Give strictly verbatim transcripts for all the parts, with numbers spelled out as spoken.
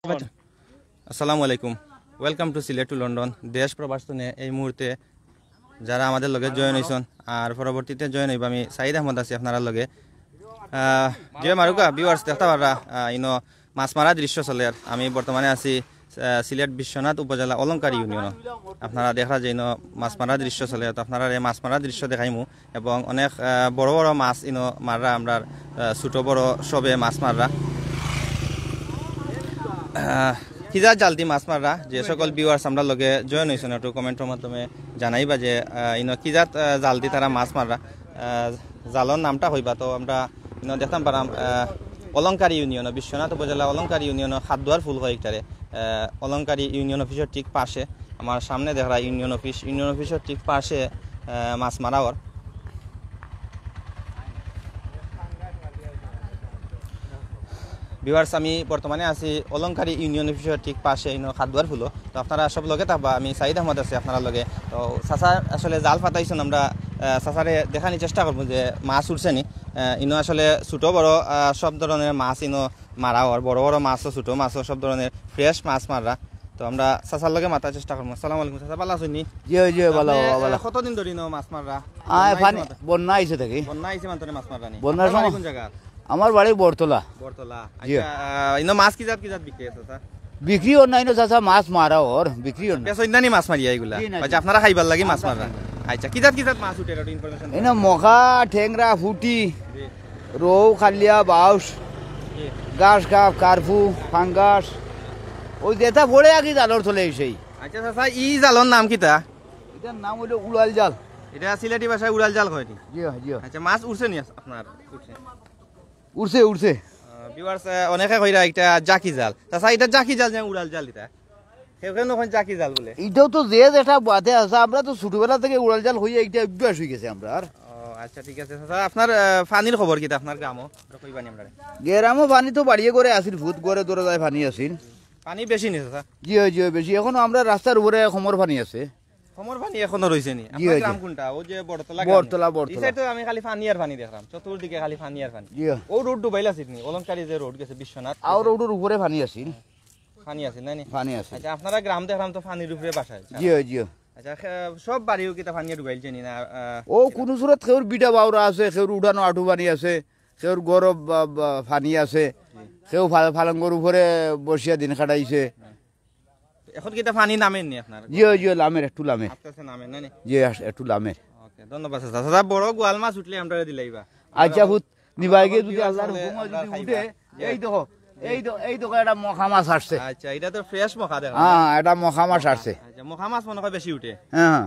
আসসালামু আলাইকুম। Welcome to Sylhet to London. দেশ প্রবাস তনে এই মুহূর্তে যারা আমাদের লগে জয়েন হইছন আর পরবর্তীতে জয়েন হইবা, আমি সাইদ আহমদ আছি আপনারার লগে। আহ, যে মারুকা ভিউয়ার্স দেখতা পাররা, আহ, ইনো মাছ মারা দৃশ্য চলের। আমি বর্তমানে আছি, আহ, সিলেট বিশ্বনাথ উপজেলা অলংকার ইউনিয়ন। আপনারা দেখরা যে ইনো মাছ মারা দৃশ্য চলের, তো আপনারারে মাছ মারা দৃশ্য দেখাইমু। এবং অনেক, আহ, বড় বড় মাছ ইনো মাররা, আমরার, আহ, ছোট বড় সবে মাছ মাররা। আহ, কি জাত জালদি মাছ মাররা, যে সকল ভিউয়ার্স আমরার লগে জয়েন হইছন, একটু কমেন্টর মাধ্যমে জানাইবা যে, আহ, ইনো কি জাত, আহ, জালদি তারা মাছ মাররা। আহ, জালর নামটা কইবা, তো আমরা ইনো দেখতাম পারাম, আহ, অলংকার ইউনিয়ন, বিশ্বনাথ উপজেলা অলংকার ইউনিয়ন, খাদ্দুয়ার ফুল কয় ইটারে। আহ, অলংকার ইউনিয়ন অফিসর ঠিক পাশে, আমার সামনে দেখরা ইউনিয়ন অফিস, ইউনিয়ন অফিসর ঠিক পাশে, আহ, মাছ মারা অর। ভিউয়ার্স, আমি বর্তমানে আছি অলংকার ইউনিয়ন অফিসর ঠিক পাশে, ইনো খাদ্দুয়ার ফুলো। তো আপনারা সব লগে থাকবা, আমি সাইদ আহমদ আছি আপনারার লগে। তো চাচা আসলে জাল ফাতাইছন, আমরা, আহ, চাচারে দেখানির চেষ্টা করমু যে মাছ উঠছে নি। আহ, ইনো আসলে ছোট বড়, আহ, সব ধরনের মাছ ইনো মারা অর, বড় বড় মাছও ছোট মাছও সব ধরনের ফ্রেশ মাছ মাররা। তো আমরা চাচার লগে মাতার চেষ্টা করমু। আসসালামু আলাইকুম চাচা, ভালা আছইন নি? জি, জি, ভালা, আপনে, ভালা। আহ, কতদিন ধরি ইনো মাছ মাররা? আয়, বন্যা পানি, আইছে মাত্র। বন্যা আইছে থাকি। বন্যা আইছে মাত্র মাছ মাররা নি? বন্যার আপনার বাড়ি সময় কোন জায়গা? আমার বাড়ি বরতলা। বরতলা। জি। আচ্ছা, আহ, ইনো মাছ কি জাত কি জাত বিক্রি আছে, স্যার? বিক্রি অর না ইনো, চাচা, মাছ মারা অর, বিক্রি অর না। বেচইন না নি মাছ মারিয়া ইগুলা? জি না, আচ্ছা, জি। আপনারা খাইবার লাগি মাছ মাররা? খাইবার লাগি। আচ্ছা, কি জাত কি জাত মাছ উঠে, একটু ইনফরমেশন ইনো দেন। মখা, টেংরা, ফুটি, জি। রৌ, খালিয়া, বাউস, জি। গাছ কাপ, কার্পু, ফাঙ্গাস, ওই যেটা পড়ে আর কি জালর তলে সেই। আচ্ছা, চাচা, ই জালর নাম কিতা? এটার নাম হইলো উড়াল জাল। এটা সিলেটি ভাষায় উড়াল জাল কয় নি? জি, জি। আচ্ছা, মাছ উঠছে নি আস-, আপনার? উঠছে। উঠছে, উঠছে। আহ, ভিউয়ার্স, আহ, অনেকে কইরা এটা জাকি জাল। চাচা, এটা জাকি জাল না উড়াল জাল এটা? কেউ কেউ নকইন জাকি জাল বলে। এটাও তো যে যেটা বাতে আছে, আমরা তো ছোটবেলা থেকে উড়াল জাল হইয়া এটা অভ্যাস হয়ে গেছে আমরা আর। ও, আচ্ছা, ঠিক আছে। চাচা, আপনার, আহ, পানির খবর কিতা আপনার গ্রামও? এটা কইবা নি আমরারে। গ্রামও পানি তো বাড়িয়ে করে আসিল, ভূত করে ধরে যায় পানি আসিল। পানি বেশি নি চাচা? জি হয়, জি হয়, বেশি। এখনো আমরা রাস্তার উপরে কমর পানি আছে। কমর পানি এখনো রইছে নি? জি, আপনার জি। গ্রাম কোনটা? ও যে বড়তলা গ্রাম। বড়তলা, বড়তলা। এই সাইডে তো আমি খালি পানি আর পানি দেখলাম। চতুর্দিকে খালি পানি আর পানি। জি। ও রোড ডুবাইল আছিল নি? অলংকারী যে রোড গেছে বিশ্বনাথ। আর রোড উপরে পানি আছিল। পানি আছিল না নি? পানি আছিল। আচ্ছা, আপনারা গ্রাম দেখলাম তো পানির উপরে বাসায়। জি, জি। আচ্ছা, খে-, সব বাড়িও কিতা পানিয়ে ডুবাইলছে নি না? আহ, ও কোনো সুরত কেউর বিটা বাউরা আছে, কেউর উঠানো আটু পানি আছে, কেউর গরব বা, বা পানি আছে, জি। কেউ ফা-, ফালঙ্গর উপরে বসিয়া দিন কাটাইছে। এখন কিতা পানি নামের নি আপনার? জি, জি, লামের, একটু লামের। আস্তে আস্তে নামের, না নি? জি, আস-, একটু লামের। ওকে, ধন্যবাদ চাচা। চাচা, বড় গোয়াল মাছ উঠলে আমরারে দিলাইবা। আচ্ছা, হুত, নিবাইগে যদি আল্লাহর হুকুম হয়, যদি উঠে, এই দেখো, এই তো, এই দেখো, একটা মখা মাছ আসছে। আচ্ছা, এটা তো ফ্রেশ মখা দেখা যায়। হ্যাঁ, এটা মখা মাছ আসছে। আচ্ছা, মখা মাছ মনে হয় বেশি উঠে। হ্যাঁ,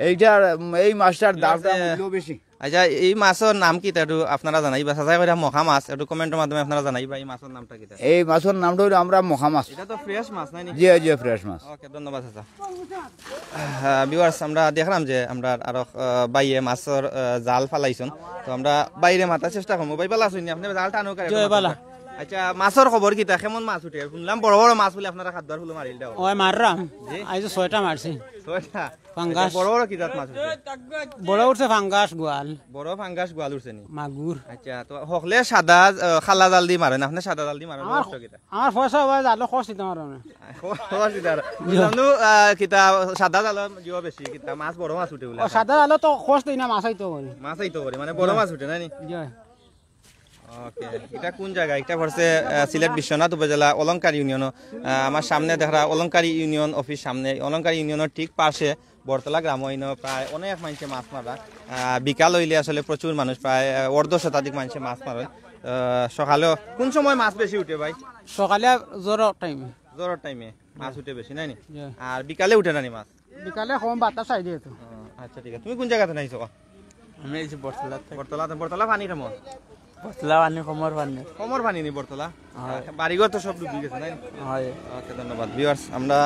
এইটার, এই মাছটার দামটা মূল্য বেশি। আচ্ছা, এই মাছর নাম কিতা একটু আপনারা জানাইবা, চাচায় কইরা মখা মাছ, একটু কমেন্টর মাধ্যমে আপনারা জানাইবা এই মাছর নামটা কিতা? এই মাছর নামটা হইলো আমরা মখা মাছ। এটা তো ফ্রেশ মাছ, নায় নি? জি, জি, ফ্রেশ মাছ। ওকে, ধন্যবাদ চাচা। আহ, ভিউয়ার্স, আমরা দেখলাম যে আমরা আরো, আহ, ভাইয়ে মাছর, আহ, জাল ফালাইছন। তো আমরা ভাইরে মাতার চেষ্টা করমু। ভাই, ভালা আছইন নি? আপনে জাল টানো করে জি, ভালা। আচ্ছা, মাছর খবর কিতা? কেমন মাছ উঠে? শুনলাম বড় বড় মাছ বলে আপনারা খাদ্দুয়ার ফুলো মারিল দাও। ওই মাররাম। জি? আইজ ছয়টা মারছি। ছয়টা? ফাঙ্গাস। আচ্ছা, বড় বড় কি জাত মাছ উঠছে? বড় উঠছে ফাঙ্গাস, গোয়াল। বড় ফাঙ্গাস, গোয়াল উঠছে নি? মাগুর। আচ্ছা, তো হকলে সাদা, আহ, খালা জাল দি মারেন, আপনে সাদা জাল দি মারেন, আমার, অবশ্য কিতা? আমার পয়সা অয়, জালো খরচ দিতে পারো না। খরচ দিতে পারো। বুঝলাম নু, আহ, কিতা সাদা জালো জিও বেশি, কিতা মাছ, বড় মাছ উঠে বলে। ও, সাদা জালো তো খরচ দেই না, মাছ আইতো করি। মাছ আইতো করি, মানে বড় মাছ উঠে না নি? জি। ওকে, এটা কোন জায়গা? এটা পড়ছে, আহ, সিলেট বিশ্বনাথ উপজেলা অলংকার ইউনিয়ন। আহ, আমার সামনে দেখরা অলংকার ইউনিয়ন অফিস সামনে, অলংকার ইউনিয়নের ঠিক পাশে বরতলা গ্রাম। ইনো প্রায় অনেক মানষে মাছ মাররা। আহ, বিকাল হইলে আসলে প্রচুর মানুষ, প্রায়, আহ, অর্ধ শতাধিক মানষে মাছ মারেন। আহ, সকালেও কোন সময় মাছ বেশি উঠে ভাই? সকালে জোর টাইমে। জোরর টাইমে মাছ উঠে বেশি, নায় নি? জি। আর বিকালে উঠে না নি মাছ? বিকালে কম, বাতাস আই দিয়ে তো। ও, আচ্ছা, ঠিক আছে। তুমি কোন জায়গাতে নাইছো? আমি এই যে বটতলাতে। বটতলাতে, বটতলা পানি কেমন? বটতলা পানি কমর পানি। কমর পানি নি বটতলা? হয়। বাড়িঘর তো সব ডুবি গেছে, নায় নি? হয়। ওকে, ধন্যবাদ। ভিউয়ার্স, আমরা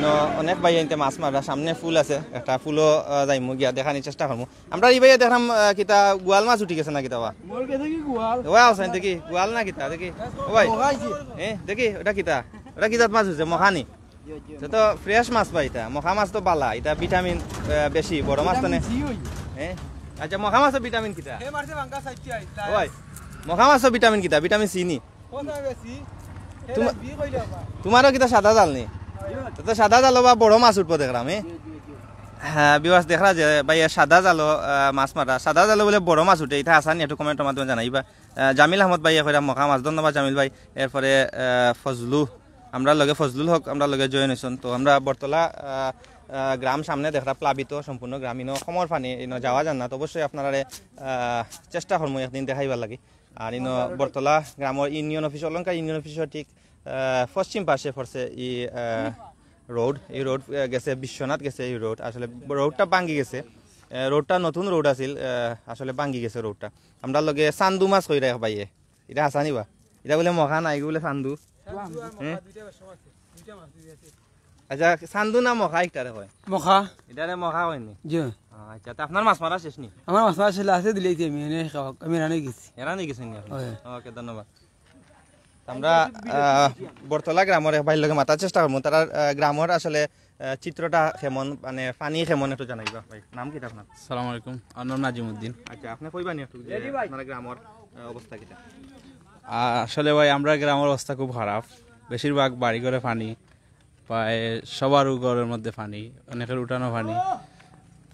ন-, অনেক ভাই আনতে মাছ মাররা, সামনে ফুল আছে, একটা ফুলও, আহ, যাইমু গিয়া দেখানির চেষ্টা করমু। আমরা এই ভাইয়া দেখলাম, আহ, কিতা গোয়াল মাছ উঠি গেছে না কিতা বা? মোর গেছে কি গোয়াল? ওয়া আছে দেখি, গোয়াল না কিতা দেখি? ও ভাই, মখাইছি। এ, দেখি, ওটা কিতা? ওটা কি জাত মাছ হইছে? মখানি? জি, জি। এটা তো ফ্রেশ মাছ ভাই, এটা মখা মাছ তো বালা, এটা ভিটামিন, আহ, বেশি, বড় মাছ তো নে। ভিটামিন সি হইছে। এ? আচ্ছা, মখা মাছও ভিটামিন কিতা? হে মারছে ভাঙ্গা সাইডটি আইতা। ওই, মখা মাছও ভিটামিন কিতা? ভিটামিন সি নি? কোথায় বেশি? তোমারও কিতা সাদা জাল নি? তো সাদা জালো বা বড় মাছ উঠবো দেখরাম, এ? হ্যাঁ, ভিউয়ার্স, দেখরা যে ভাইয়ে সাদা জালো, আহ, মাছ মারা। সাদা জালো বুলে বড় মাছ উঠে, ইটা হাছা নি? একটু কমেন্টর মাধ্যমে জানাইবা। আহ, জামিল আহমদ ভাইয়ে কইরা মখা মাছ, ধন্যবাদ জামিল ভাই। এরপরে, আহ, ফজলু, আমরার লগে ফজলুল হক, আমরার লগে জয়েন অইছইন। তো আমরা বটতলা, আহ, আহ, গ্রাম সামনে দেখরা প্লাবিত সম্পূর্ণ গ্রাম, ইনো কমর পানি, ইনো যাওয়া যার না। তো অবশ্যই আপনারারে, আহ, চেষ্টা করমু একদিন দেখাইবার লাগি। আর ইনো বটতলা গ্রামর ইউনিয়ন অফিস, অলংকার ইউনিয়ন অফিসর ঠিক, আহ, পশ্চিম পাশে পড়ছে ই, আহ, রোড। ই রোড, আহ, গেছে বিশ্বনাথ গেছে ই রোড। আসলে রোডটা ভাঙ্গি গেছে। আহ, রোডটা নতুন রোড আছিল, আহ, আসলে ভাঙ্গি গেছে রোডটা। আমরার লগে চান্দু মাছ কইরা এক ভাইয়ে। ইটা হাছা নি বা? ইটা বুলে মখা না, ইগু বুলে চান্দু। হ্যাঁ? আচ্ছা, চান্দু না মখা ইকটারে কয়? মখা। ইটারে মখা কয় নি? জি। আচ্ছা, তে আপনার মাছ মারা শেষ নি? আমার মাছ মারা শেষ, লাস্টে দিলেই আমি, আমি রানে গেছি। এরা নিয়ে গেছেন নি আপনি? হয়। ওকে, ধন্যবাদ। আমরা, আহ, বটতলা গ্রামর এক ভাইর লগে মাতার চেষ্টা করমু। তারার, আহ, গ্রামর আসলে, আহ, চিত্রটা কেমন, মানে পানি কেমন একটু জানাইবা ভাই। নাম কিতা আপনার? সালাম আলাইকুম, আমার নাম নাজিমউদ্দিন। আচ্ছা, আপনি কইবা নি একটু যে আপনার গ্রামর, আহ, অবস্থা কিতা? আ-, আসলে ভাই, আমরা গ্রামর অবস্থা খুব খারাপ, বেশিরভাগ বাড়ি ঘরে পানি, প্রায় সবার ঘরের মধ্যে পানি, অনেকের উঠানো পানি।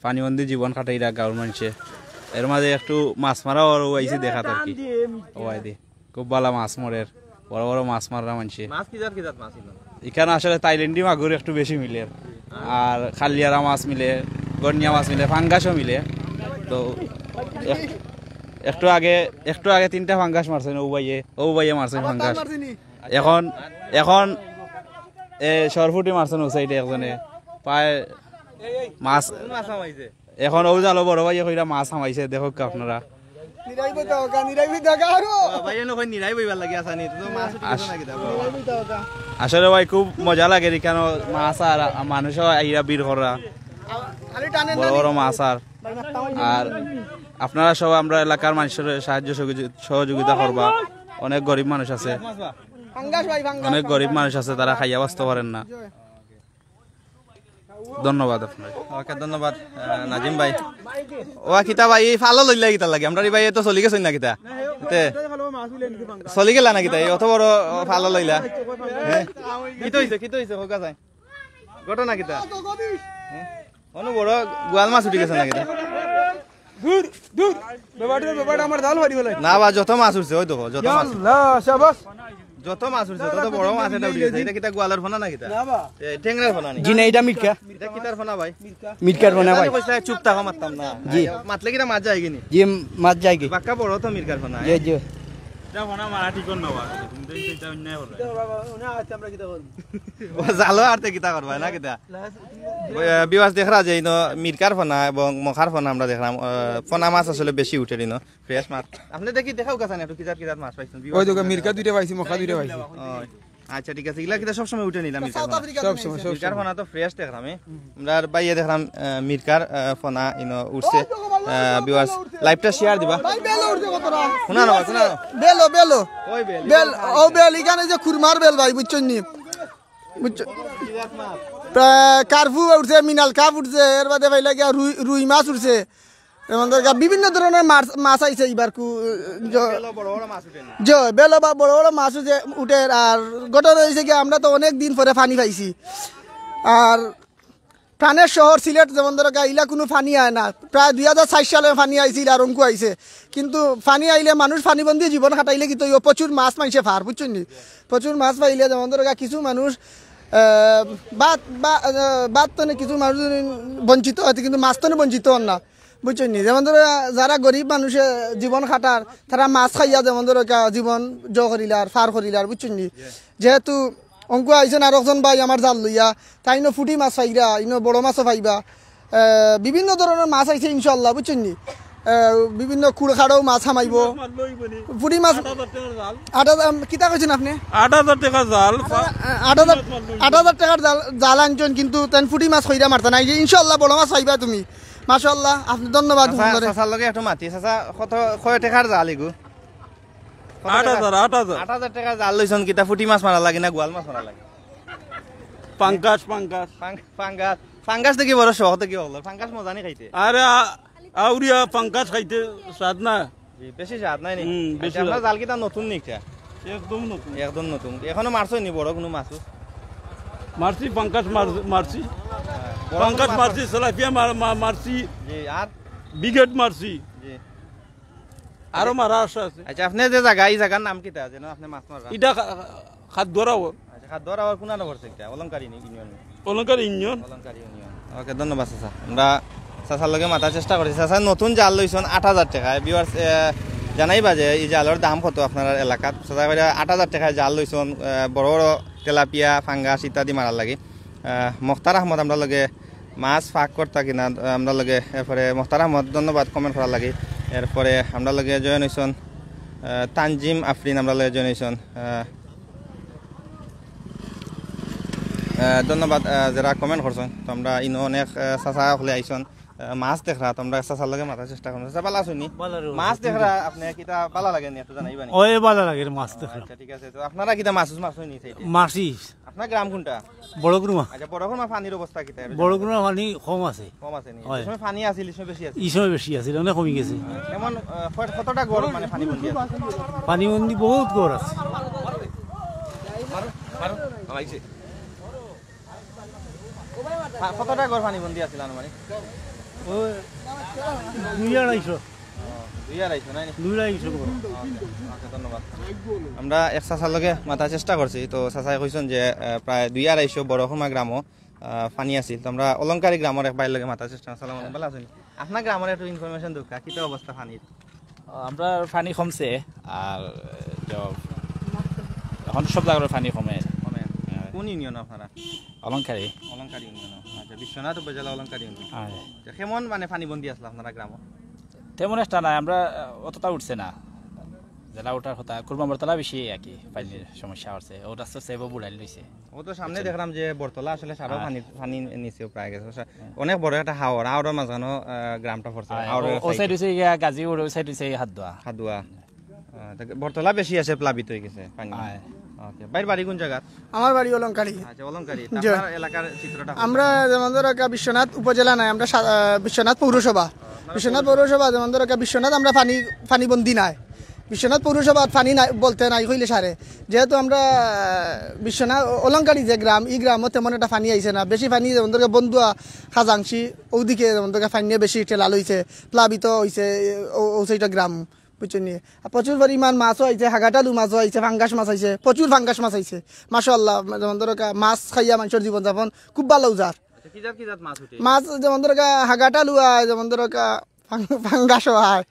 পানিবন্দি জীবন কাটাইরা গাঁওর মানষে। এর মাঝে একটু মাছ মারা অর আইছি দেখাত আর কি। ও ভাই দি, খুব ভালা মাছ মরের, বড় বড় মাছ মাররা মানষে। মাছ কি জাত, কি জাত মাছ ইনো? ইখানো আসলে থাইল্যান্ডি মাগুর একটু বেশি মিলের, আর খালিয়ারা মাছ মিলে, গন্ডিয়া মাছ মিলে, ফাঙ্গাসও মিলে। তো এক-, একটু আগে, একটু আগে তিনটা ফাঙ্গাস মারছইন ও ভাইয়ে, ও ভাইয়ে মারছইন ফাঙ্গাস। এখন, এখন এ, সরপুটি মারছইন ও সাইডে একজনে। প্রায় মাছ, কোন মাছ হামাইছে? এখন ও জালো বড় ভাইয়ে কইরা মাছ হামাইছে, দেখউক্কা আপনারা। নিরাই বইতা হোকা, নিরাই বইতা হোকা আরো। ও, ভাই, এনে কই নিরাই বইবার লাগি আছা নি? তো মাছ উঠি গেছে আস- না কিতা? নিরাই বইতা হোকা। আসলে ভাই, খুব মজা লাগে ইখানো মাছ আর মানুষও আইরা ভিড় কররা। খালি টানে বড় না বড় নি? মাছ আর, ভাই, মারতাম। আর আপনারা সব আমরা এলাকার মানুষের সাহায্য সহযোগি-, সহযোগিতা করবা। অনেক গরিব মানুষ আছে, ফাঙ্গাস ভাই, ফাঙ্গাস, অনেক গরিব ফাঙ্গাস। মানুষ আছে, তারা খাইয়া বাঁচতে পারেন না। ধন্যবাদ আপনার। ওকে, ধন্যবাদ, আহ, নাজিম ভাই। ও, কিতা ভাই, এই ফালো লইলা কিতা লাগি? আমরা এই ভাই তো চলি গেছইন না কিতা? তে, চলি গেলা না কিতা? এই অত বড় ফালো লইলা? হ্যাঁ? কিতা হইছে, কিতা হইছে, হোকা যায়। ঘটনা কিতা? হ্যাঁ? অনো বড় গোয়াল মাছ উঠি গেছে না কিতা? দূর, দূর। বেবাটে, বেবাটে আমার জাল ফাড়ি ফেলাই। না বা, যত মাছ উঠছে, ওই দেখো, যত ইয়া মাছ। আল্লাহ, শাবাশ। যত মাছ উঠছে, তত বড় মাছ এটা উঠি গেছে। এটা কিতা গোয়ালর ফনা না কিতা? না বা। এ, টেংরার ফনা নি? জি না, এটা মিটকা। এটা কিতার ফনা ভাই? মিটকার ফনা ভাই। কইছে চুপ থাকো, মারতাম না। জি। মাতলে কিতা মাছ যায়গি নি? জি, মাছ যায়গি। বাক্কা বড় তো মিটকার ফনা, জি, এ? জি। এটা ফনা মারা ঠিক না বা। তুমি তো এটা অন্যায় করবে। ও, জালো আরতে কিতা করবা, না কিতা? ভিউয়ার্স, দেখরা যে ইনো মিরকার ফনা এবং মখার ফনা আমরা দেখরাম। আহ, ফনা মাছ আসলে বেশি উঠে ইনো, ফ্রেশ মাছ। আপনি দেখি দেখাও কাছে একটু কিজাত কিজাত মাছ পাইছেন। ওই দেখো, মিরকা দুইটা পাইছি, মখা দুইটা পাইছি। ও, আচ্ছা, ঠিক আছে। ইলা কিতা সবসময় উঠে নিলাম মিরকার ফনা? সব সময়, সব মিরকার সময়। ফনা তো ফ্রেশ দেখলাম, এ। আমরা বাইয়ে দেখলাম, আহ, মিরকার, আহ, ফনা ইনো উঠছে। আহ, ভিউয়ার্স, লাইভটা শেয়ার দিবা। ভাই, বেল উঠছে কতটা? শোনা না, শোনা না। বেল, ও বেল। ওই বেল, বেল, ও বেল, এখানে যে খুরমার বেল ভাই, বুঝছইন নি? বুঝছো? প্রায় কার্ফু উঠছে, মিনাল কাপ উঠছে, এর বাদে পাইলা গিয়া রুই, রুই মাছ উঠছে। এবং দরকার বিভিন্ন ধরনের মাছ, মাছ আইছে এবার কু-, জ-, বেলো বড় বড় মাছ উঠে না। জ-, বেলো বা বড় বড় মাছ উঠে, উঠে। আর ঘটনা হইছে কি, আমরা তো অনেক দিন পরে পানি পাইছি। আর প্রাণের শহর সিলেট, যেমন ধরো গা, ইলা কোনো পানি আয় না। প্রায় দুই হাজার চার সালে পানি আইছিল আর অঙ্কু আইছে। কিন্তু পানি আইলে মানুষ পানিবন্দি জীবন কাটাইলে কিন্তু ইয়ো প্রচুর মাছ মানষে পার, বুঝছইন নি? প্রচুর মাছ পাইলে যেমন ধরো গা, কিছু মানুষ, আহ, ভাত, বা-, আহ, ভাত তনে কিছু মানুষ বঞ্চিত হইতে, কিন্তু মাছ তনে বঞ্চিত হন না, বুঝছইন নি? যেমন ধরো যারা গরিব মানুষে জীবন কাটার, তারা মাছ খাইয়া যেমন ধরো গা, জীবন জ করিলার, পার করিলার, বুঝছইন নি? যেহেতু অঙ্কু আইছেন আর একজন ভাই আমার জাল লইয়া, তাই ইনো ফুটি মাছ পাইরা, ইনো বড় মাছও পাইবা। আহ, বিভিন্ন ধরনের মাছ আইছে ইনশাআল্লাহ, বুঝছইন নি? আহ, বিভিন্ন কুড়খাড়াও মাছ হামাইবো। ফুটি মাছ আট হাজার, আম, কিতা কইছেন আপনি? আট হাজার টাকা জাল। আট হাজার, আট হাজার টাকার জাল, জাল আনছেন, কিন্তু তেন ফুটি মাছ কইরা মারতা নাই। যে ইনশাআল্লাহ বড় মাছ পাইবা তুমি। মাশাআল্লাহ, আপনি ধন্যবাদ চাচা, আপনারে। চাচার লগে একটু মাতি। চাচা, কত, কয় টাকার জাল এগু? কত আট হাজার, টাকা? আট হাজার। আট হাজার টাকা জাল লইছন, কিতা ফুটি মাছ মারা লাগে না গোয়াল মাছ মারা লাগে? পাঙ্গাস, পাঙ্গাস। পাং-, পাঙ্গাস। পাঙ্গাস দেখি বড় শখ দেখি হলো। পাঙ্গাস মজা নি খাইতে? আরে, আ-, আউরিয়া পাঙ্গাস খাইতে স্বাদ না। জি, বেশি স্বাদ নাই নি? হুম, বেশি আচ্ছা, আপনার স্বাদ। জাল কিতা নতুন নি কিতা? একদম নতুন। একদম নতুন। এখনো মারছো নি বড় কুনু মাছ? মারছি, পাঙ্গাস মার-, মারছি। বড় কুনু পাঙ্গাস মাছ? মারছি, তেলাপিয়া মার-, মা-, মারছি, জি, আর? ব্রিগেড মারছি। জি। আরো মারা আশা আছে। আচ্ছা, আপনে যে জাগা, ই জাগার নাম কিতা? যেন আপনে মাছ মাররা? ইটা খা-, খাদ্যরা ওর। আচ্ছা, খাদ্যরা ওর কুনানো পড়ছে ইটা? অলংকারী নি-, ইউনিয়ন। অলংকারী ইউনিয়ন। অলংকারী ইউনিয়ন। ওকে, ধন্যবাদ চাচা। আমরা চাচার লগে মাতার চেষ্টা করছি। চাচা নতুন জাল লইছন আট হাজার টেকায়। Viewers, এ, জানাইবা যে ই জালর দাম কত আপনারার এলাকাত? চাচা কইরা আট হাজার টেকায় জাল লইছন, এ, বড় বড় তেলাপিয়া, পাঙ্গাস ইত্যাদি মারার লাগি। এ, মখতার আহমদ আমরার লগে মাছ ফাঁক করতা কিনা, এ, আমরার লগে, এরপরে মখতার আহমদ, ধন্যবাদ comment করার লাগি। এরপরে আমরার লগে join অইছন, এ, তানজিম আফরিন আমরার লগে join অইছন। এ, এ, ধন্যবাদ, এ, যেরা comment করছন। তো আমরা ইনো অনেক, এ, চাচা অকলে আইছন, এ, মাছ দেখরা, তো আমরা চাচার লগে মাতার চেষ্টা করমু। চাচা, ভালা আছইন নি? ভালা রে, মাছ ভালা। দেখরা, আপনে কিতা ভালা লাগে নি? একটু জানাইবা নি? ওই ভালা লাগে রে মাছ দেখরা। আচ্ছা, ঠিক আছে। তো আপনারা কিতা মাছ, মাছ অইনি side-এ? মাছি। আপনার গ্রাম কুনটা? বড় কুরমা। আচ্ছা, বড় কুরমা পানির অবস্থা কিতা? বড় কুরমা পানি কম আছে। কম আছে নি? হয়। যে সময় পানি আছিল, ই সময় বেশি আছিল? ই সময় বেশি আছিল, অনেক কমি গেছে। কেমন, এ, কয়-, কতটা ঘর মানে পানিবন্দি আছে? পানিবন্দি বহুত ঘর আছে। হ্যাঁ, কতটা ঘর পানিবন্দি আছিল আনুমানিক? ওই দুই আড়াইশো। ও, দুই আড়াইশো, নাই নি? দুই আড়াইশো ঘর। ওকে, ওকে, ধন্যবাদ। আমরা এক চাচার লগে মাতার চেষ্টা করছি, তো চাচায় কইছন যে, আহ, প্রায় দুই আড়াইশো বড় কুরমা গ্রামও, আহ, পানি আছিল। তো আমরা অলংকারী গ্রামর এক ভাইর লগে মাতার চেষ্টা। আসসালামু আলাইকুম, ভালা আছইন? আপনার গ্রামর একটু information দেউক্কা, কিতা অবস্থা পানির? আমরার পানি কমছে, আর যে অখন সব জাগার পানি কমে। কমে। হ্যাঁ। কোন ইউনিয়ন আপনারা? অলংকারী। অলংকারী ইউনিয়ন। আচ্ছা, বিশ্বনাথ উপজেলা অলংকারী ইউনিয়ন। হ্যাঁ। আচ্ছা, কেমন মানে পানিবন্দি আছিল আপনারা গ্রামো? তেমন একটা নাই, আমরা, আহ, অতটা উঠছে না। যেলা উঠার কথা, কুরমা বরতলা বেশি আর কি, পানির সমস্যা আছে। ও রাস্তা সেবও বুড়াইল রইছে। ও তো সামনে বুঝছেন? দেখলাম যে বরতলা আসলে সারা হ্যাঁ। পানি, পানি নিচে প্রায় গেছে। অনেক বড় একটা হাওর, হাওরর মাঝখানো, আহ, গ্রামটা পড়ছে। হ্যাঁ, হাওরর ও, ও side। Side হইছে গিয়া গাজীপুর, ওই side হইছে হাদুয়া। হাদুয়া। আহ, তা বরতলা বেশি আছে, প্লাবিত হয়ে গেছে পানি। হ্যাঁ। ওকে, ভাইর বাড়ি কোন জায়গা? আমার বাড়ি অলংকারী। আচ্ছা, অলংকারী। জি। আপনার এলাকার চিত্রটা আমরা যেমন ধরো একটা বিশ্বনাথ উপজেলা নাই, আমরা সা-, আহ, বিশ্বনাথ পৌরসভা। বিশ্বনাথ পৌরসভা যেমন ধরো একটা বিশ্বনাথ আমরা পানি, পানিবন্দি নাই। বিশ্বনাথ পৌরসভাত পানি নাই বলতে নাই কইলে সারে। যেহেতু আমরা, আহ, বিশ্বনাথ অলংকারী যে গ্রাম, ই গ্রামও তেমন একটা পানি আইছে না। বেশি পানি যেমন ধরো বন্দুয়া, খাজাংশি, ওদিকে যেমন ধরো পানি বেশি ঠেলা লইছে, প্লাবিত হইছে ও, ও সেইটা গ্রাম, বুঝছেন নি? আর প্রচুর পরিমাণ মাছও আইছে, হাগাটালু মাছও আইছে, ফাঙ্গাস মাছ আইছে, প্রচুর ফাঙ্গাস মাছ আইছে। মাশাআল্লাহ, যেমন ধরো কা-, মাছ খাইয়া মানুষের জীবনযাপন খুব ভালো যার। আচ্ছা, কি জাত, কি জাত মাছ উঠে? মাছ যেমন ধরো কা-, হাগাটালু আয়, যেমন ধরো কা-, ফাং-, ফাঙ্গাসও আয়।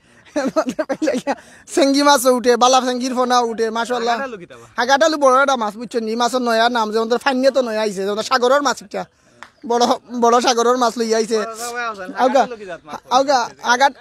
চেঙ্গি মাছও উঠে, বালা চেঙ্গির ফোনা উঠে, মাশাআল্লাহ। হাগাটালু কিতা বা? হাগাটালু বড় একটা মাছ, বুঝছেন নি? মাছর নয়া নাম, যেমন ধরো ফাইনিয়ে তো নয়া আইছে, যেমন সাগরর মাছ একটা। বড়, বড় সাগরর মাছ লইয়া আইছে। বড় সাগরর মাছ, আউগা, হাগাটালু কি জাত মাছ? আউগা, হাগাট-,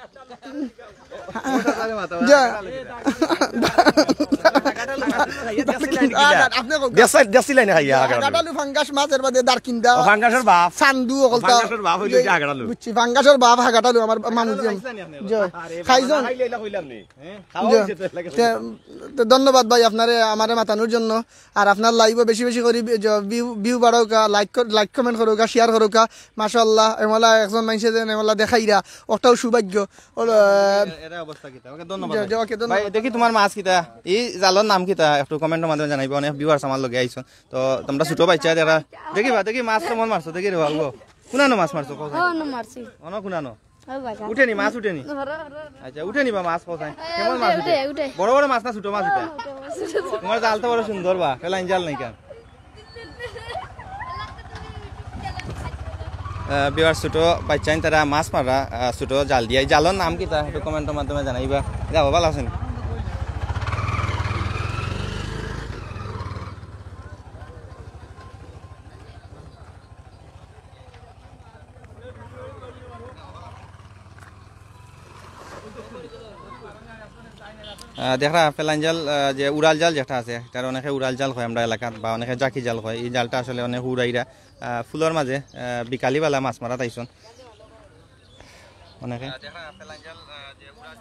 বড় সাগরর মাছ, যে হাগাটালু কি জাত? হাগাটালু মাছ, হাগাটালু মাছ। আপনি কউক্কা। দেশি, দেশি লাইনে খাইয়া হাগাটালু। হাগাটালু ফাঙ্গাস মাছ, এর বাদে দারকিন্দা। ও, ফাঙ্গাসর বাপ। চান্দু, অকলতা। ফাঙ্গাসর বাপ হইলো যে হাগাটালু। বুঝছি, ফাঙ্গাসর বাপ হাগাটালু, আমার মামু হাগাটালু জি। খাইছনি আপনি? জি। আরে বাবা, খাইছন? না খাইলে এটা কইলাম নি। হ্যাঁ? খাওয়া জি। হইছে তো, লাগে তে, তে ধন্যবাদ ভাই আপনারে, আমারে মাতানোর জন্য। আর আপনার live-ও বেশি বেশি করি বি-, জ-, view, view বাড়াউক্কা, like কর-, like comment করউক্কা, share করউক্কা। মাশাআল্লাহ, এমলা একজন মাইনষে যেন এমলা দেখাইরা, ওটাও সৌভাগ্য। ওলা, এ-, এরা অবস্থা কিতা? ওকে, ধন্যবাদ জি, ভাই। জি, ওকে, ধন্যবাদ। ভাই, দেখি তোমার মাছ কিতা? ই জালর নাম কিতা? একটু comment-র মাধ্যমে জানাইবা, অনেক viewers আমার লগে আইছন। তো তোমরা ছোট বাচ্চা যারা, দেখি বা, দেখি মাছ কেমন মারছো, দেখি রে বাবু। কুনানো মাছ মারছো, কও চাই? অনো মারছি। অনো কুনানো? ও বাবা। উঠেনি, মাছ উঠেনি? ধরো, ধরো, ধরো। আচ্ছা, উঠেনি বা মাছ, কও চাই? এ, কেমন উঠে, মাছ উঠে, উঠে? উঠে। বড় বড় মাছ না ছোট মাছ এটা? ছোট মাছ, ছোট মাছ। তোমার জাল তো বড় সুন্দর বা, ফেলাইন জাল নাই কেন? আহ, viewers, ছোট বাচ্চাইন তারা মাছ মাররা, আহ, ছোট জাল দিয়া। এই জালর নাম কিতা? একটু comment-র মাধ্যমে জানাইবা। যাও, ভালো আছেন? আহ, দেখরা ফেলাইন জাল, আহ, যে উড়াল জাল যেটা আছে, এটার অনেকে উড়াল জাল কয় আমরা এলাকাত, বা অনেকে জাকি জাল কয়। এই জালটা আসলে অনেক উড়াইরা, আহ, ফুলর মাঝে, আহ, বিকালিবেলা মাছ মারাত আইছন অনেকে।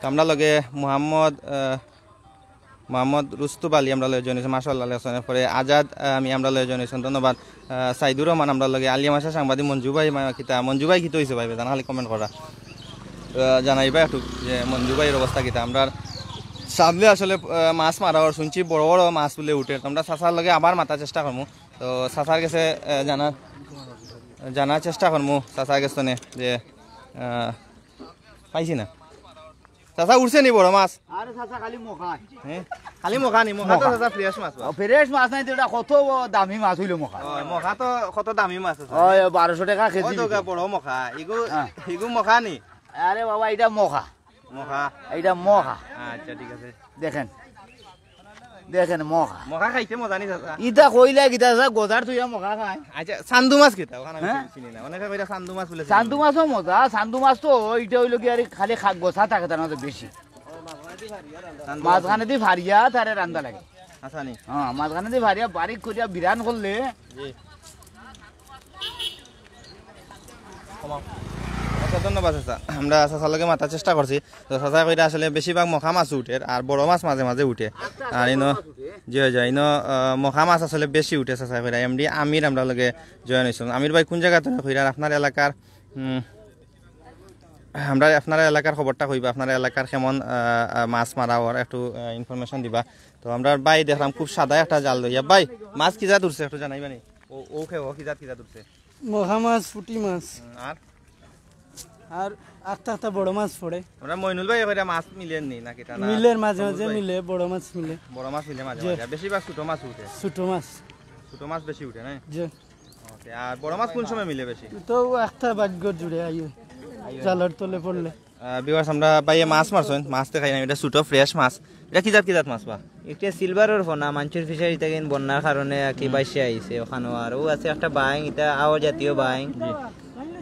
তো আমরা লগে মোহাম্মদ, আহ, মোহাম্মদ রুস্তুব আলী আমরা লগে join অইছন, মাশাআল্লাহ, লেখছন। এরপরে আজাদ, আহ, আমি আমরা লগে join অইছন, ধন্যবাদ। আহ, সাইদুর রহমান আমরা লগে, আলিয়া মাসা সাংবাদিক, মঞ্জু ভাই, মা-, কিতা, মঞ্জু ভাই কিতা অইছে ভাই, জানা খালি comment করা। আহ, জানাইবা একটু যে মঞ্জু ভাইর অবস্থা কিতা। আমরা সামনে আসলে আহ, মাছ মারা অর, শুনছি বড় বড় মাছ বুলে উঠের। তো আমরা চাচার লগে আবার মাতার চেষ্টা করমু। তো চাচার গেছে আহ, জানার জানার চেষ্টা করমু চাচার গেছে নে যে আহ, পাইছি না। চাচা, উঠছে নি বড় মাছ? আরে চাচা, খালি মখা। হ্যাঁ, খালি মখা নি? মখা তো মখা। চাচা ফ্রেশ মাছ বা। ফ্রেশ মাছ নাই তো, ইটা কত দামি মাছ অইলো মখা। ও, মখা তো কত দামি মাছ আছে। ওই বারোশো টেকা কেজি ওই তো বিকে। গা বড় মখা। ইগু হ্যাঁ। ইগু মখা নি? আরে বাবা, ইটা মখা। মখা। ইটা মখা। আচ্ছা, ঠিক আছে। দেখেন, দেখেন মখা। মখা খাইতে মজা নি চাচা? ইটা কইলা কিতা চাচা, গজার তুইয়া মখা খায়। আচ্ছা, চান্দু মাছ কিতা? ওখানে আমি হ্যাঁ? চিনি না। অনেকে কইরা চান্দু মাছ বুলে। চান্দু মাছও মজা। চান্দু মাছ তো ইটা অইলো কি, আর খালি খা-, গোছা থাকে, তার মধ্যে বেশি। চান্দু মাছ। মাঝখানেদি ফারিয়া তারে রান্দা লাগে। আচ্ছা নি? হ্যাঁ, মাঝখানেদি ফারিয়া বারিক করিয়া বিরান করলে। জি। কমাও। আচ্ছা, ধন্যবাদ চাচা। আমরা চাচার লগে মাতার চেষ্টা করছি। তো চাচা কইরা আসলে বেশিরভাগ মখা মাছ উঠের, আর বড় মাছ মাঝে মাঝে উঠে। আর ইনো, জি, জি, ইনো আহ, মখা মাছ আসলে বেশি উঠে চাচা কইরা। এমডি আমির আমরা লগে জয়েন অইছইন। আমির ভাই, কোন জাগা থাকি কইরা? আর আপনার এলাকার উম, আমরা আপনার এলাকার খবরটা কইবা, আপনার এলাকার কেমন আহ, আহ, মাছ মারা অর একটু ইনফরমেশন দিবা। তো আমরা ভাই দেখলাম খুব সাদা একটা জাল লইয়া। ভাই, মাছ কি জাত উঠছে একটু জানাইবা নি? ও, ও খে, ও কি জাত, কি জাত উঠছে? মখা মাছ, পুঁটি মাছ। হুম, আর? আর আস্তা আস্তা বড় মাছ পড়ে। আমরা মইনুল ভাই কইরা মাছ মিলের নি নাকি তা না? মিলের মাঝে মাঝে মিলে, বড় মাছ মিলে। বড় মাছ মিলে মাঝে জি। মাঝে। আর বেশিরভাগ ছোট মাছ উঠে। ছোট মাছ। ছোট মাছ বেশি উঠে, না? জি। ওকে, আর বড় মাছ কোন সময় মিলে বেশি? তো একটা ভাগ্য জুড়ে আইও। জালর তলে পড়লে। আহ, ভিউয়ার্স, আমরা ভাইয়ে মাছ মারছইন, মাছ দেখাই না, ইটা ছোট ফ্রেশ মাছ। ইটা কি জাত, কি জাত মাছ বা? একটা সিলভারর পোনা, মানষর ফিশারি থাকি বন্যার কারণে আর কি ভাসিয়া আইছে ওখানো। আর ও আছে একটা বাইং, ইটা আওর জাতীয় বাইং।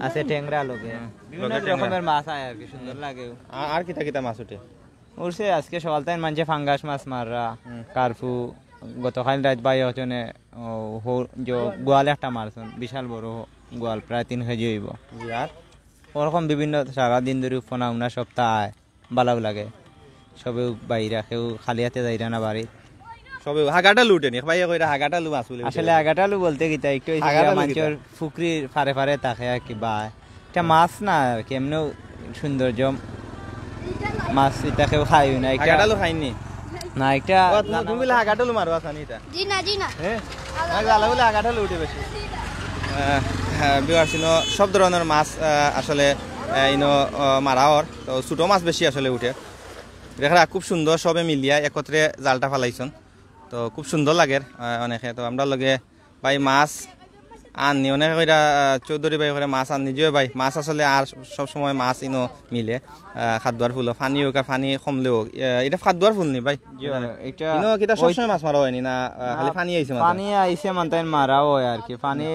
আছে টেংরা লগে। বিভিন্ন লগে টেংরা। রকমের মাছ আয় আর কি, সুন্দর লাগে। আ-, আর কিতা কিতা মাছ উঠে? উঠছে আজকে সকাল তাইন মানষে ফাঙ্গাস মাছ মাররা, হুম। কার্ফু, গতকাল রাইত ভাই একজনে, ও, হো-, যে গোয়াল একটা মারছইন, বিশাল বড় গোয়াল, প্রায় তিন কেজি অইবো। জি, আর? ওরকম বিভিন্ন সারা দিন ধরি পোনা উনা সপ্তাহ আয়, ভালাউ লাগে। সবেউ বাইরা, কেউ খালি হাতে যাইরা না বাড়ি। সবেউ হাগাটালু উঠে নি, ভাইয়ে কইরা হাগাটালু মাছ বুলে উঠে। আসলে হাগাটালু বলতে কিতা, একটু ওই যে হাগাটালু কিতা? মানষর পুকুরির ফারে ফারে থাকে আর কি, বা একটা মাছ না আর কি, এমনেউ সৌন্দর্য মাছ, ইটা কেউ খাইও না। একটা হাগাটালু খাইনি? না, একটা ও, তুমি, তুমি বলে হাগাটালু মারো, আসানি এটা? জি না, জি না। হ্যাঁ? আলাদা। না, জ্বালা বলে হাগাটালু উঠে বেশি। আহ, হ্যাঁ, ভিউয়ার্স, ইনো সব ধরনের মাছ, আহ, আসলে, আহ, ইনো, আহ, মারা অর। তো ছোট মাছ বেশি আসলে উঠে। দেখরা, খুব সুন্দর, সবে মিলিয়া একত্রে জালটা ফালাইছইন। তো খুব সুন্দর লাগের, আহ, অনেকে। তো আমরা লগে ভাই মাছ আননি, অনেকে কইরা, আহ, চৌধুরী ভাই কইরা মাছ আননি। জি ভাই, মাছ আসলে আর সব সময় মাছ ইনো মিলে, আহ, খাদ্দুয়ার ফুলো, পানি হোক আর পানি কমলেও, আহ, ইটা খাদ্দুয়ার ফুল নি ভাই? জি, ইটা ইনো কিতা সব ওই সময় মাছ মারা অয়নি না, আহ, খালি না, পানি আইছে মাত্র? পানি আইছে মাত্র তাই মারা অয় আর কি। পানি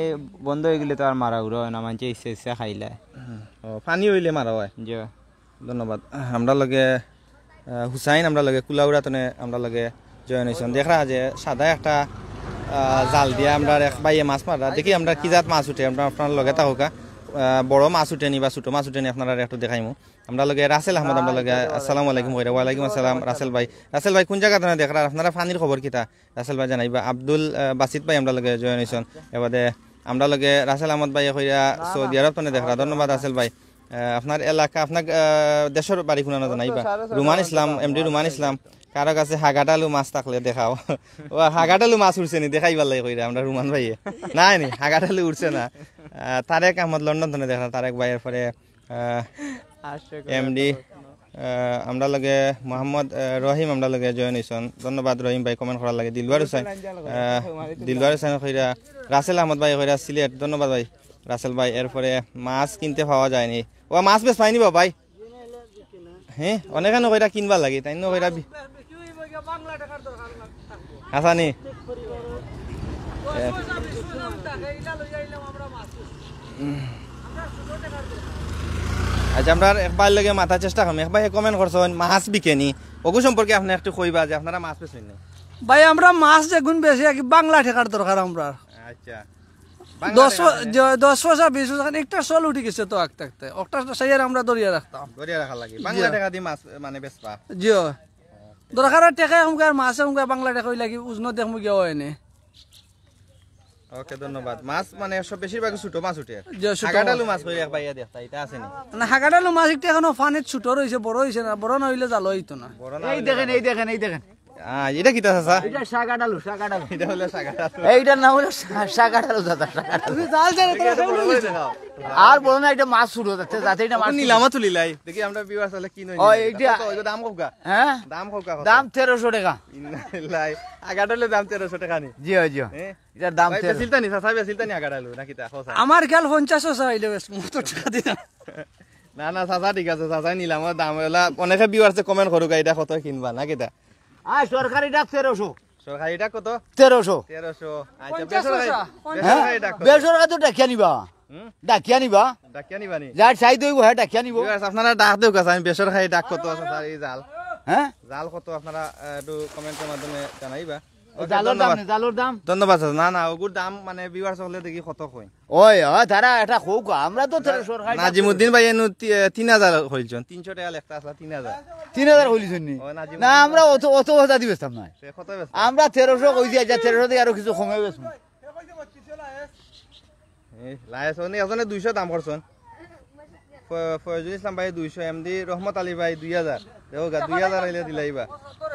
বন্ধ অই গেলে তো আর মারা উরা অয় না, মানষে ইচ্ছা ইচ্ছা খাইলায়। হুম। ও, পানি অইলে মারা অয়। জি। ধন্যবাদ। আমরা লগে, আহ, হুসাইন, আমরা লগে কুলাউড়া তনে, আমরা লগে জয়েন অইছইন। দেখরা যে সাদা একটা, আহ, জাল দিয়া আমরা এক ভাইয়ে মাছ মাররা। দেখি আমরা কি জাত মাছ উঠে, আমরা আপনার লগে থাকউক্কা। আহ, বড় মাছ উঠে নি বা ছোট মাছ উঠে নি, আপনারারে একটু দেখাইমু। আমরা লগে রাসেল আহমদ, আমরা লগে, আসসালামু আলাইকুম কইরা। ওয়ালাইকুম আসসালাম রাসেল ভাই। রাসেল ভাই, কোন জাগা তনে দেখরা? আপনারা পানির খবর কিতা? রাসেল ভাই জানাইবা। আব্দুল, আহ, বাসিত ভাই আমরা লগে জয়েন অইছইন। এবাদে আমরা লগে রাসেল আহমদ ভাই কইরা সৌদি আরব তনে দেখরা। ধন্যবাদ রাসেল ভাই। আহ, আপনার এলাকা, আপনার, আহ, দেশর বাড়ি কুনানো জানাইবা। রুমান ইসলাম, এমডি রুমান ইসলাম। কারো কাছে হাগাটালু মাছ থাকলে দেখাও। ও, হাগাটালু মাছ উঠছে নি, দেখাইবার লাগি কইরা আমরা রুমান ভাইয়ে। নাই নি, হাগাটালু উঠছে না। আহ, তারেক আহমদ লন্ডন তনে দেখরা, তারেক ভাই, এরপরে, আহ, এমডি, আহ, আমরা লগে মোহাম্মদ, আহ, রহিম আমরা লগে জয়েন অইছইন। ধন্যবাদ রহিম ভাই কমেন্ট করার লাগি। দিলবার হুসাইন, আহ, দিলবার হুসাইন কইরা, রাসেল আহমদ ভাই কইরা সিলেট, ধন্যবাদ ভাই। রাসেল ভাই, এরপরে মাছ কিনতে পাওয়া যায়নি। ও, মাছ বেশ পাইনি বা ভাই? হ্যাঁ, অনেকে নু কইরা কিনবার লাগি, তাইন নু কইরা বি-, হাছানি? আচ্ছা, আমরা এক ভাইর লগে মাতার চেষ্টা করমু। এক ভাইয়ে কমেন্ট করছইন, মাছ বিকেনি। অগু সম্পর্কে আপনে একটু কইবা যে আপনারা মাছ বেচইন নি? ভাই, আমরা মাছ যেগুন বেশি আর কি, বাংলা টেকার দরকার আমরার। আচ্ছা। বাংলা দশ টেকা প-, মানে? জ-, দশ পয়সা, বিশ পয়সা, খান একটা চল উঠি গেছে তো আঁকতে আঁকতে। একটা সাইয়ার আমরা ধরিয়া রাখতাম। ধরিয়া রাখা লাগে। জি। বাংলা টেকা দি মাছ মানে বেচবা? জি। দরকার অয় টেকা এখনকার মাছ, এখনকার বাংলা টেকা অইলা কি উজনো দেখমু গিয়া অয়নি। ওকে, ধন্যবাদ। মাছ মানে সব বেশিরভাগ ছোট মাছ উঠে। যে ছোট হাগাটালু মাছ। মাছ কই এক ভাইয়া দেখতা, ইটা আছে নি? না, হাগাটালু মাছ একটা এখনো পানিত ছোট রইছে, বড় হইছে না, বড় না হইলে জাল হইতো না। বড় না এই হইলে দেখেন, জাল। এই দেখেন, এই দেখেন। আহ, ইটা কিতা চাচা? এটা শাগাটালু, শাগাটালু। ইটা হলো শাগাটালু। এইটার নাম হলো শা-, শাগাটালু দাদা, শাগাটালু। তুমি জাল জানো, তোরা এটা সব বড় লইছো। হইছে না। আর বড় না, এটা মাছ ছোট যাতে, যাতে এটা মাছ ওটা ছোট। নিলামও তুলিলাই। দেখি আমরা viewers হলে কি নয় ও, নিলাম। এইটা কত, ওই দাম কত? হ্যাঁ? দাম কত? দাম তেরোশো টাকা। ইন্নালিল্লাহ। হাগাটালুর দাম তেরোশো টাকা নি? জি, জি। হ্যাঁ? এটার দাম ভাই, তেরো। বেচিলতা নি, চাচা বেচিলতা নি হাগাটালু, নাকি তা? খোঁজ আছে? আমার খেয়াল পঞ্চাশ চাচা হইলে বেশ, মতো টাকা দিলাম। না, না, চাচা ঠিক আছে, চাচা নিলাম, ওর দাম হইলা, অনেকে viewers এ comment করুক, এটা কত কিনবা, নাকি তা? আর সরকারিটা তেরোশো। সরকারিটা কত? তেরোশো। তেরোশো। আচ্ছা, পঞ্চাশ বেসরকারি, পয়সা, পঞ্চাশ। বেসরকারিটা কত? বেসরকারি তো ডাকিয়া নিবা। হুম? ডাকিয়া নিবা। ডাকিয়া নিবা নি? যার চাই দইব, হ্যাঁ, ডাকিয়া নিব। Viewers, আপনারা ডাক দেউক্কা, আমি বেসরকারি ডাক কত আছে, স্যার, এই জাল? হ্যাঁ? জাল কত আপনারা, আহ, একটু comment এর মাধ্যমে জানাইবা। ওই ওকে, জালর দাম ধন্যবাদ। নে, জালর দাম। ধন্যবাদ, স্যার। না, না, ওগুর দাম মানে viewers হলে দেখি কত কই। ওই, ওই, তারা এটা কউক, আমরা তো তারা সরকারি নাজিমুদ্দিন ভাই এনু তি-, এ, তিন হাজার কইলছইন, তিনশো টাকা লেখা আসলা, তিন হাজার। তিন হাজার কইলছইন নি? ও, নাজিমুদ্দিন না, আমরা অত, অত কথা দি বেচতাম না। সে কত বেচতা? আমরা তেরোশো কইছি, আচ্ছা, তেরোশো দিয়া আরো কিছু কমে বেচমু। এ, লায়েস, উনি একজনে দুইশো দাম করছইন। ফ-, ফয়জুল ইসলাম ভাই দুইশো, এমডি রহমত আলী ভাই দুই হাজার। দেখো গা, দুই হাজার অইলে দিলাইবা।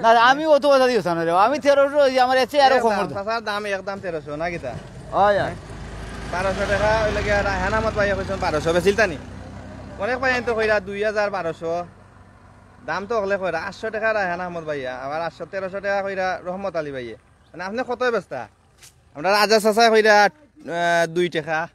না, আমি অত কথা দিও না রে, আমি তেরোশো, ওই যে আমার এসে আরো কম করতো। চাচার দাম, একদম তেরোশো, না কিতা? হয়, হয়। বারোশো টাকা অইলে গিয়া রায়হান আহমদ ভাই কইছইন বারোশো, বেচিলতা নি? অনেক ভাই আনতো কইরা দুই হাজার বারোশো। দাম তো হকলে কইরা আটশো টাকা রায়হান আহমদ ভাইয়া, আবার আটশো, তেরোশো টাকা কইরা রহমত আলী ভাইয়ে। মানে আপনে কত বেচতা? আমরা রাজা চাচা কইরা, আহ, দুই টাকা।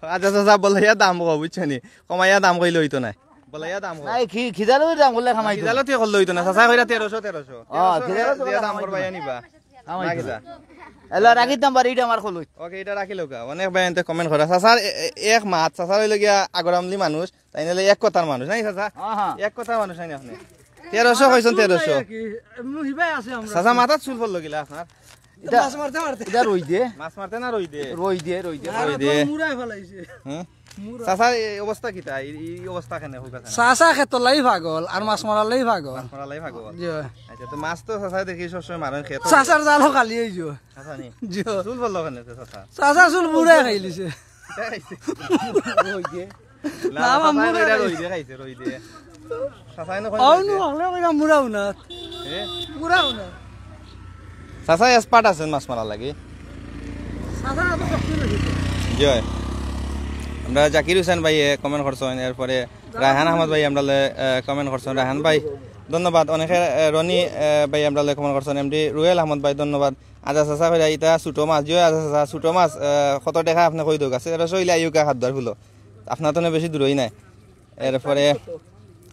আচ্ছা, আচ্ছা, আচ্ছা, বলাইয়া দাম কও, বুঝছো নি? কমাইয়া দাম কইলে অইতো নায়। বলাইয়া দাম কও। না, এই খি-, খিজালতির দাম করলে কামাইতো। খিজালতি করলে অইতো না, চাচা কইরা তেরোশো, তেরোশো। ও, তেরোশো তেরোশো দিয়া দাম করবাইয়া নিবা। কামাইতো। না কিতা? এলা রাখি দাম বাড়ি, ইটা আমার খলই। ওকে, ইটা রাখিলাউক্কা। অনেক ভাই এনতে comment করা। চাচার এ-, এ-, এক মাত, চাচার অইলো গিয়া আগর আমলি মানুষ, তাইন অইলে এক কথার মানুষ, নায় চাচা? হ্যাঁ, হ্যাঁ। এক কথার মানুষ নায় আপনে। তেরোশো কইছইন, তেরোশো। এমনি হিবাই আছে আমরা। চাচা, মাথাত চুল পড়লো কিলা আপনার? ইটা, মাছ মারতে মারতে। ইটা রইদে। মাছ মারতে না রইদে? রইদে, রইদে। আর রইদে। তোর মুড়ায় ফালাইছে। হুম? মুড়া। চাচা, এই অবস্থা কিতা? এই, এই অবস্থা কেনে? চাচা খেতর লাগি পাগল, আর মাছ মারার লাগি পাগল। মাছ মারার লাগি পাগল। জি। আচ্ছা, তো মাছ তো চাচা দেখি সবসময় মারইন খেত। চাচার জালও খালি অইযিবো। চাচা নি? জি। চুল পড়লো কেনে তো চাচা? চাচা চুল মুড়ায় খাইলিছে। খাইছে। রইদে। না, না, আমার চাচাই মুড়া কইরা নাই। রইদে খাইছে, রইদে। চাচাই না কইরা অউ রইদে। নু হকলে কইরা মুড়া উনাত। এ? মুড়া উনাত। চাচা expert আছইন মাছ মারার লাগি। চাচা এত শক্তি রইছে। জি অয়। আমরা জাকির হোসেন ভাইয়ে comment করছইন, এরপরে রায়হান আহমদ ভাই আমরারে, আহ, comment করছইন। রায়হান ভাই, ধন্যবাদ। অনেকে, আহ, রনি, আহ, ভাই আমরারে comment করছইন। এমডি রুয়েল আহমদ ভাই, ধন্যবাদ। আজা চাচা কইরা ইটা ছোট মাছ, জি অয়, আজা চাচা, ছোট মাছ, আহ, কত টাকা আপনে কই দেউক্কা? তেরোশো অইলে আইউক্কা খাদ্যর ফুলো। আপনার তো বেশি দূরই নায়। এরপরে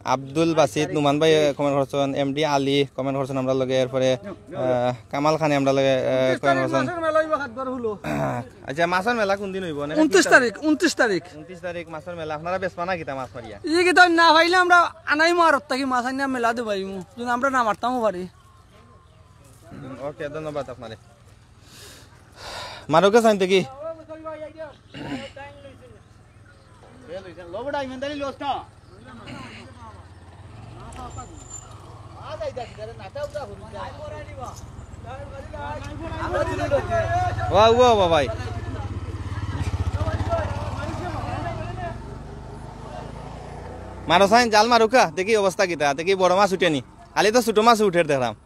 আব্দুল বাসিত নুমান ভাই comment করছইন, এমডি আলী comment করছইন আমরার লগে, এরপরে, আহ, কামাল খানে আমরার লগে, আহ, comment করছইন। মাছর মেলা অইবো খাদ্যর ফুলো। আচ্ছা, মাছর মেলা কোন দিন অইবো? অনেক ঊনত্রিশ তারিখ, ঊনত্রিশ তারিখ। ঊনত্রিশ তারিখ মাছর মেলা। আপনারা বেচবা না কিতা মাছ মারিয়া? ই কিতা না পাইলে আমরা আনাইমু আরত থাকি মাছ আনিয়া মেলা দিবাইমু। যদি আমরা না মারতামও পারি। ওকে, ধন্যবাদ আপনারে। মারুক্কা চাইন দেখি। ওয়া, ওয়া, ওয়া ভাই। মারো চাইন, জাল মারুক্কা, দেখি অবস্থা কিতা, দেখি বড় মাছ উঠে নি। খালি তো ছোট মাছ উঠের দেখলাম।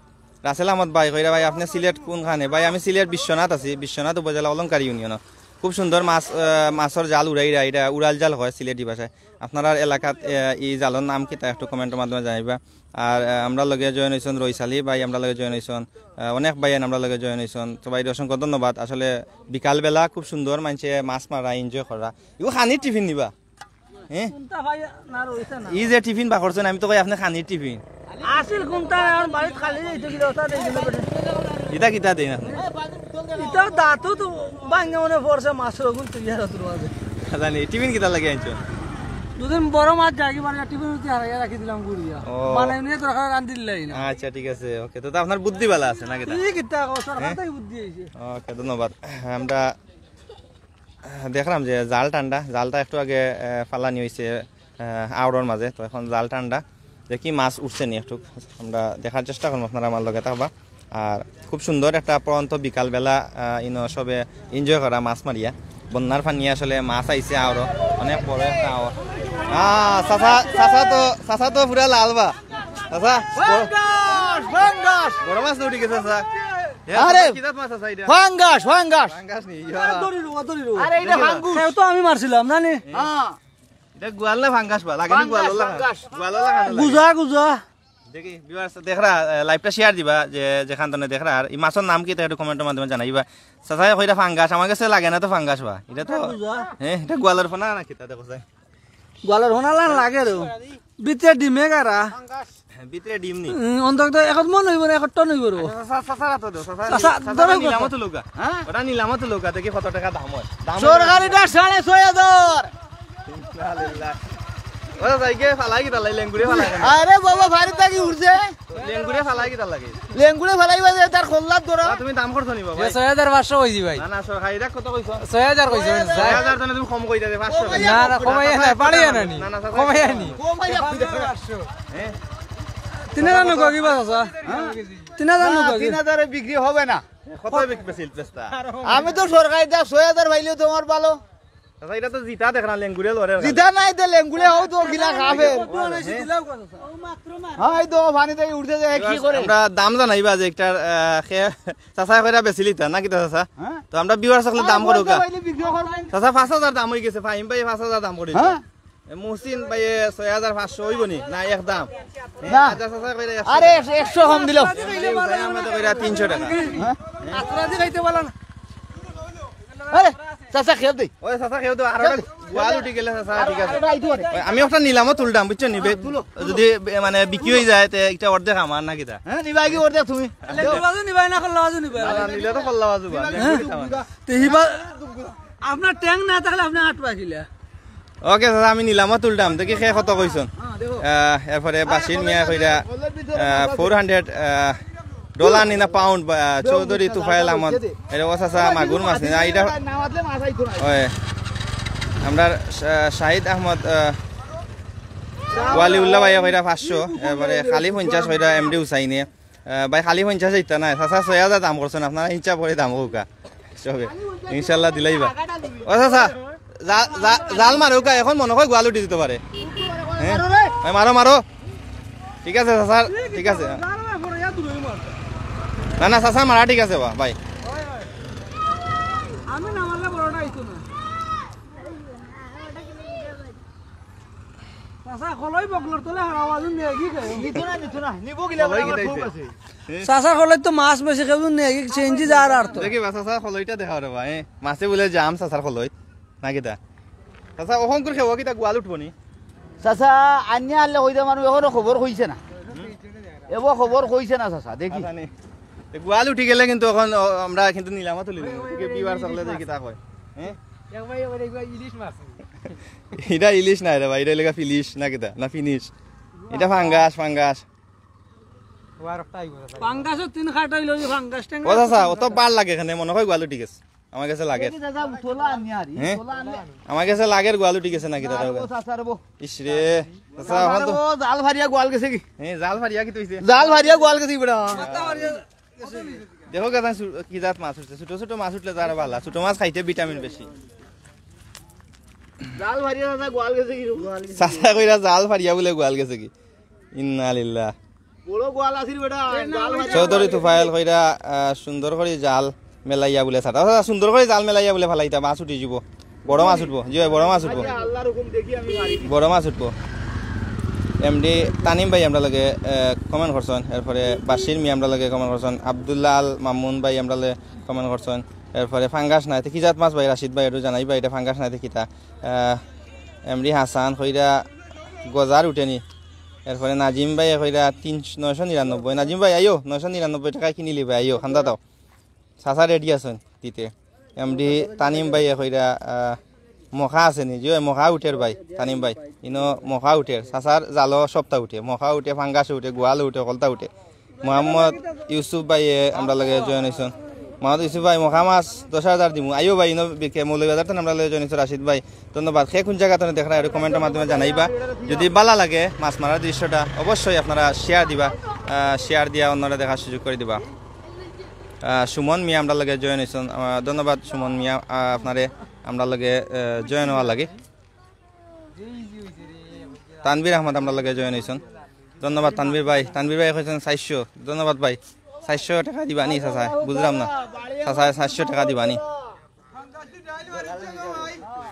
রাসেল আহমদ ভাই, কইরা ভাই, আপনে সিলেট কোনখানে? ভাই, আমি সিলেট বিশ্বনাথ আছি, বিশ্বনাথ উপজেলা অলংকারী ইউনিয়ন। খুব সুন্দর মাছ, আহ, মাছর জাল উড়াইরা, ইটা উড়াল জাল কয় সিলেটি ভাষায়। আপনারার এলাকাত, আহ, ই জালর নাম কিতা একটু comment এর মাধ্যমে জানাইবা। আর, আহ, আমরার লগে join অইছইন রইস আলী ভাই, আমরার লগে join অইছইন, আহ, অনেক ভাইয়াইন আমরার লগে join অইছইন। তো ভাইরে অসংখ্য ধন্যবাদ। আসলে বিকালবেলা খুব সুন্দর মানষে মাছ মারা, enjoy করা। ইগু খানির টিফিন নিবা? হ্যাঁ? কুনটা ভাই না রইছে না। ই যে টিফিন বার করছইন, আমি তো কই আপনে খানির টিফিন। আছিল কুনটা, আমার বাড়িত খালি যাইতো কিলা, ওটা দেই দিলে বেটা। ইটা কিতা দেইন আপনে? ইটা দাঁতও তো ভাঙ্গা মনে পড়ছে, মাছর ওগুন তো ইয়ার অত আছে। জানি, টিফিন কিতা লাগি আনছো? দুদিন বড় মাছ যাই কি মানে টিফিন উঠে হারাইয়া রাখি দিলাম গুড়িয়া। ও। মানে এমনি দরকার রান্ধিলাই না। আচ্ছা, ঠিক আছে, ওকে। তো, তো আপনার বুদ্ধি ভালা আছে, না কিতা? ই কিতা কও, সরকার হ্যাঁ? তাই বুদ্ধি অইছে। ওকে, ধন্যবাদ। আমরা দেখলাম যে জাল টান্ডা, জালটা একটু আগে, আহ, ফালানি অইছে, আহ, আওড়র মাঝে। তো এখন জাল টান্ডা, দেখি মাছ উঠছে নি একটু, আমরা দেখার চেষ্টা করমু, আপনারা আমার লগে থাকবা। আর খুব সুন্দর একটা পড়ন্ত বিকাল বেলা। আহ, ইনো সবে এনজয় করা মাছ মারিয়া। বন্যার পানি আসলে মাছ আইছে আরো, অনেক বড় একটা আওর। আহ, চাচা, চাচা তো, চাচা তো পুরা লাল বা। চাচা, বড়, ফাঙ্গাস, ফাঙ্গাস। বড় মাছ তো উঠি গেছে চাচা। আরে, কিতা মাছ আছে এটা? Fungus, fungus. ফাঙ্গাস নি, ইয়া। দড়ি রুয়া, দড়ি রুয়া। আরে, এটা ফাঙ্গুস। কেউ তো আমি মারছিলাম, জানি? হ্যাঁ। এটা গোয়াল না ফাঙ্গাস বা? লাগে নি গোয়াল ফাঙ্গাস, ওলা? ফাঙ্গাস। গোয়াল ওলা খানো লাগে। গুজা, গুজা। দেখি, viewers, দেখরা, আহ, live-টা share দিবা, যে, যেখান তনে দেখরা। আর এই মাছর নাম কিতা একটু comment-র মাধ্যমে জানাইবা। চাচায় কইরা ফাঙ্গাস, আমার গেছে লাগে না তো ফাঙ্গাস বা। এটা তো, এটা বুঝা। হ্যাঁ, এটা গোয়ালর ফোনা না কিতা দেখো চাই। গোয়ালর ফোনা লান লাগে রে। ভিতরে ডিমে গারা। হ্যাঁ, ভিতরে ডিম নি। উম, অন্তত এখন মন হইব না, এখন টন হইব রে। আচ্ছা, চাচা, চাচা, চাচা, ধরো নিলামও কথা। তো লৌকা। হ্যাঁ? ওটা নিলামও তো লৌকা, দেখি কত টাকা দাম হয়। দাম হয়। সরকারিটা সাড়ে ছয় হাজার। ইন্না লিল্লাহ। ওরা যাইগে ফালাই কিতা লাগে, লেঙ্গুরে ফালাই কেনে? আরে বাবা, বাড়ি থাকি উঠছে। লেঙ্গুরে ফালাই কিতা লাগে? লেঙ্গুরে ফালাইবা যে তার খল্লাত ধরো। না, তুমি দাম করছো নি বাবা? এ ছয় হাজার পাঁচশো কইছি ভাই। না, না, সরকারিটা কত কইছো? ছয় হাজার কইছি ভাই। ছয় হাজার। ছয় হাজার জন্য তুমি কম কই যাবে, পাঁচশো কমাইয়া কইছো। না, না, কমাইয়া না, পারি না নি। না, না, চাচা, কমাইয়া নি। কমাইয়া পাঁচশো। হ্যাঁ? তিন হাজার নৌকা কিবা চাচা? হ্যাঁ? তিন হাজার না, নৌকা কি? তিন হাজারে বিক্রি হবে না। কত বিক্রি বেশি ইলপেস্তা? আমি তো সরকারিটা ছয় হাজার পাইলেও তোমার ভালো। আচ্ছা, এটা তো জিতা দেখ না, লেঙ্গুরে লড়ে। জিতা নাই, তে লেঙ্গুরে হও তো গিলা খাবে। হ্যাঁ, এই তো পানি থেকে উঠতে যায়, কি করে? আমরা দাম জানাইবা যে একটা, আহ, খে-, চাচা কইরা বেচিলিতা, না কিতা চাচা? হ্যাঁ। তো আমরা viewers সকলে দাম করুকা। পাইলে বিক্রি করবেন। চাচা, পাঁচ হাজার দাম হয়ে গেছে, ফাহিম ভাই পাঁচ হাজার দাম করে দিছে। হ্যাঁ। এ, মুহসিন ভাই, এ, ছয় হাজার পাঁচশো হইব নি? না, এক দাম। না। আচ্ছা, চাচা কইরা একশো আরে, টাকা। একশো কম দিলাম। এই উঠাই আমরা তো কইরা তিনশো টাকা। হ্যাঁ? আত্রাজি খাইতে পারলা না। আরে, চাচা, খেয়ে দেই। ওই চাচা, খেয়ে দেও, আর ওটা গোয়াল উঠি গেলে চাচা, ঠিক আছে। ওটা আইতে পারে। ওই, আমি ওটা নিলামও তুলতাম, বুঝছো নি? বে-, তুলো, তুলো। যদি বে-, মানে বিক্রি হয়ে যায়, তে একটা অর্ধেক আমার না কিতা? হ্যাঁ, নিবা কি অর্ধেক তুমি? লেবু বাজু নিবা না, কল্লা বাজু নিবা? না, না, নিলে তো কল্লা বাজু বা, লেবু হ্যাঁ। নিতাম না। তে হিবা, আপনার ট্যাং না থাকলে আপনি আট পাখিলা। ওকে, দাদা, আমি নিলামও তুলতাম, দেখি খে কত কইছন। আহ, এরপরে বাসির মিয়া কইরা, আহ, ফোর হান্ড্রেড, আহ, ডলার নি না পাউন্ড, বা, আহ, চৌধুরী তুফাইল আহমদ। এটা ও চাচা মাগুর মাছ নি না, এটা, ওই, আমরা শা-, শাহিদ আহমদ, আহ, ওয়ালিউল্লাহ ভাইয়া কইরা পাঁচশো, এরপরে খালি পঞ্চাশ কইরা এমডি হুসাইনে। আহ, ভাই, খালি পঞ্চাশ ইতা নাই, চাচা ছয় হাজার দাম করছন, আপনারা হিসাব করে দাম কউকা সবে, ইনশাল্লাহ দিলাইবা। ও চাচা, জা-, জা-, জাল মারউকা, এখন মনে হয় গোয়াল উঠি দিতে পারে। হ্যাঁ? ভাই, মারো, মারো। ঠিক আছে চাচা, ঠিক আছে। না, না, চাচা মারা ঠিক আছে বা, ভাই। আমি না মারলে বড়টা আইতো না। চাচা, কলই বগলর তলে হারাও, আলু নিয়ে কি খায়? নিতো না, নিতো না। নিবো গিলা কলই বলে আমার কিতা খুব অইছে? আছে। চাচা, কলই তো মাছ বেশি, কেউ নিয়ে কি চেঞ্জি যার আর তো। দেখি বা, চাচা, কলইটা দেখা রে বা, এ? মাছে বুলে জাম চাচার কলইত। না কিতা? চাচা, ওখান করে খেওয়া কিতা গোয়াল উঠবো নি? চাচা, আনিয়া আনলে কইতে মানুষ এখনো খবর কইছে না। এবো খবর কইছে না, চাচা, দেখি। আচ্ছা, নি। এ গোয়াল উঠি গেলে কিন্তু এখন, অ, আমরা কিন্তু নিলামও তুলি দিমু। কি বিবার সকলে দেখি তা কয়। হ্যাঁ? এক ভাই, এবার এগুলা ইলিশ মাছ। এটা ইলিশ না রে ভাই, এটা লেগা ফিলিশ না কিতা? না ফিনিশ। এটা ফাঙ্গাস, ফাঙ্গাস। ফাঙ্গাসও তিন খাট হইল, ওই ফাঙ্গাস টাঙ্গাস ও চাচা, অত বার লাগে এখানে, মনে হয় গোয়াল উঠি গেছে। আমার গেছে লাগে। দেখি চাচা, তোলা আনি আর, হ্যাঁ? তোলা আনলে। আমার গেছে লাগের গোয়াল উঠি গেছে নাকি দাদা? আরে ও চাচা রে বো। ইস রে, চাচা, এখন তো ও জাল ফারিয়া গোয়াল গেছে কি? হ্যাঁ, জাল ফারিয়া কিতা অইছে? জাল ফারিয়া গোয়াল গেছে কি বেটা? দেখো গাদা সু-, কি জাত মাছ উঠছে, ছোট ছোট মাছ উঠলে তারা ভালা, ছোট মাছ খাইতে ভিটামিন বেশি। জাল ফারিয়া দাদা গোয়াল গেছে কি? চাচা কইরা জাল ফারিয়া বুলে গোয়াল গেছে কি? ইন্না লিল্লাহ। বড় গোয়াল আছিল বেটা, জাল ফারিয়া চৌধুরী গোয়াল গেছে। তুফাইল কইরা, আহ, সুন্দর করি জাল মেলাইয়া বুলে ছাটা। চাচা, সুন্দর করি জাল মেলাইয়া বুলে ফালাইতা, মাছ উঠি যিবো। বড় মাছ উঠবো, জি ভাই, বড় মাছ উঠবো। আচ্ছা, আল্লাহর হুকুম দেখি আমি মারি। বড় মাছ উঠবো। এমডি তানিম ভাই আমরা লগে, আহ, comment করছন, এরপরে বাশির মি আমরা লগে comment করছন, আব্দুল্লাহ আল মামুন ভাই আমরা লগে comment করছন, এরপরে ফাঙ্গাস নাই, তো কি জাত মাছ ভাই রাশিদ ভাই একটু জানাই ভাই, এটা ফাঙ্গাস নাই তো কিতা? আহ, এমডি হাসান কইরা গজার উঠেনি, এরপরে নাজিম ভাই কইরা তিন, নয়শো নিরানব্বই, নাজিম ভাই আইও, নয়শো নিরানব্বই টাকায় কিনিলি ভাই, আইও, খান্দা দাও। চাচা রেডি আছইন দিতে। এমডি তানিম ভাই কইরা, আহ, মখা আছে নি? জি, ওই মখা উঠের ভাই, তানিম ভাই। ইনো মখা উঠের। চাচার জালো সবটা উঠে। মখা উঠে, ফাঙ্গাস উঠে, গোয়াল উঠে, কলতা উঠে। মোহাম্মদ ইউসুফ ভাই, এ, আমরা লগে join হইছন। মোহাম্মদ ইউসুফ ভাই, মখা মাছ দশ হাজার দিমু। আইও ভাই, ইনো বিকে মৌলভীবাজার তনে আমরা লগে join হইছন রাশিদ ভাই। ধন্যবাদ। খে কোন জাগা তনে দেখরা, একটু comment-র মাধ্যমে জানাইবা। যদি ভালা লাগে মাছ মারার দৃশ্যটা, অবশ্যই আপনারা share দিবা। আহ, share দিয়া অন্যরা দেখার সুযোগ করে দিবা। আহ, সুমন মিয়া আমরার লগে জয়েন অইছইন। আহ, ধন্যবাদ সুমন মিয়া, আহ, আপনারে আমরার লগে, আহ, জয়েন অওয়ার লাগি। তানভীর আহমদ আমরার লগে জয়েন অইছইন। ধন্যবাদ তানভীর ভাই। তানভীর ভাই কইছইন চাইরশো। ধন্যবাদ ভাই। চাইরশো টেকা দিবানি চাচায়? বুঝলাম না। চাচায় চাইরশো টেকা দিবানি?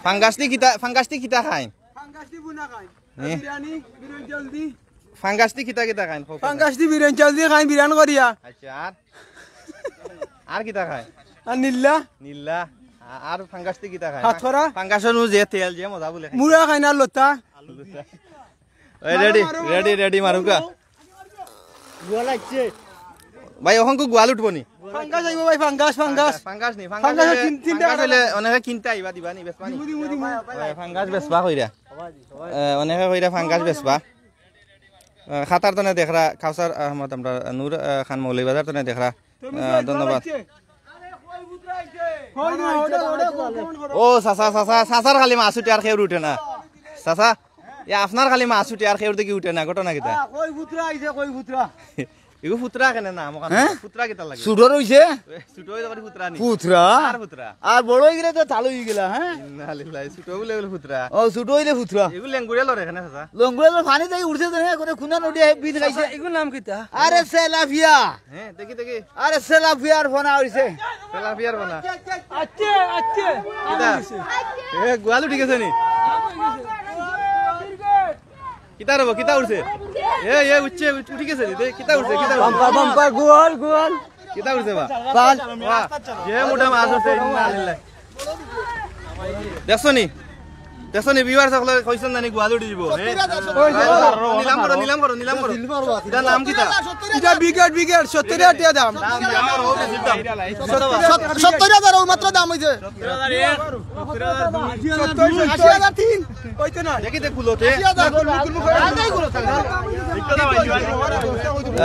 ফাঙ্গাস দি কিতা, ফাঙ্গাস দি কিতা খাইন? ফাঙ্গাস দি বুনা খাইন। হে? বিরিয়ানি, বিরিয়ানি জলদি। ফাঙ্গাস দি কিতা কিতা খাইন? কও। ফাঙ্গাস দি বিরিয়ানি জলদি খাইন, বিরিয়ানি করিয়া। আচ্ছা, আর? আর কিতা খায়? আর নিল্লা। নিল্লা। আ-, আর ফাঙ্গাস দি কিতা খায়? হাতখরা। ফাঙ্গাসর নু যে তেল, যে মজা বুলে খায়। মুড়া খাইন আর লতা। লতা। ওই রেডি, মারো, মারো। রেডি, রেডি, মারুকা। গোয়াল আইছে। ভাই, অখন কু গোয়াল উঠবো নি? ফাঙ্গাস আইবো ভাই, ফাঙ্গাস, ফাঙ্গাস। ফাঙ্গাস নি, ফাঙ্গাস ফাঙ্গাস অইলে, তিন, তিনটা ফাঙ্গাস অইলে অনেকে কিনতে আইবা, দিবা নি, বেচবা নি? দিমু, দিমু, দিমু। ওই ফাঙ্গাস বেচবা কইরা। এ, অনেকে কইরা ফাঙ্গাস বেচবা। এ, খাতার তনে দেখরা, কাউসার আহমদ, আমরা নূর, এ, খান মৌলভীবাজার তনে দেখরা। এ, ধন্যবাদ। ও চাচা, চাচা, চাচার খালি মাছ উঠে আর খেউর উঠে না। চাচা, এ আপনার খালি মাছ উঠে আর খেউর দেখি উঠে না, ঘটনা কিতা? আ, কই ফুতরা আইছে, কই ফুতরা? ইগু ফুতরা কেনে নাম অখান? হ্যাঁ? ফুতরা কিতা লাগে? ছোট রইছে? এ, ছোট অইলে করি ফুতরা নি? ফুতরা? আর ফুতরা? আর বড় অই গেলে তো চালু অই গেলা, হ্যাঁ? ইন্না লিল্লাহি, ছোট বুলে বুলে ফুতরা। ও, ছোট অইলে ফুতরা। ইগু লেঙ্গুড়ে লড়ে কেনে চাচা? লেঙ্গুড়ে তো পানি থাকি উঠছে তো, হ্যাঁ, করে খুনা নদী বিন খাইছে। চাচা, ইগুর নাম কিতা? আরে, তেলাপিয়া। হ্যাঁ, দেখি, দেখি। আরে, তেলাপিয়ার ফোনা অইছে। তেলাপিয়ার ফোনা। আচ্ছা, আচ্ছা। কিতা? এ, গোয়াল উঠি গেছে নি? কিতা রে বা, কিতা উঠছে? এ, এ, উঠছে, উঠ-, উঠি গেছে রে, দে, কিতা উঠছে, কিতা উঠছে? বাম্পার, বাম্পার, গোয়াল, গোয়াল। কিতা উঠছে বা? বাল। বাহ, যে মোটা মাছ উঠছে, ইন্না লিল্লাহ। দেখছো নি? দেখছো নি, viewers অকলে কইছইন জানি গোয়াল উঠি দিব, এ? নিলাম করো, নিলাম করো, নিলাম করো। ইটার নাম কিতা? ইটা ব্রিগেড, ব্রিগেড, সত্তর হাজার টেকা দাম। দাম, দাম করো, বেশি দাম। সত্তর হাজার, ও মাত্র দাম অইছে। সত্তর, আশি হাজার তিন। অইতো না। দেখি, দেখ, খুলো, তে। আশি হাজার।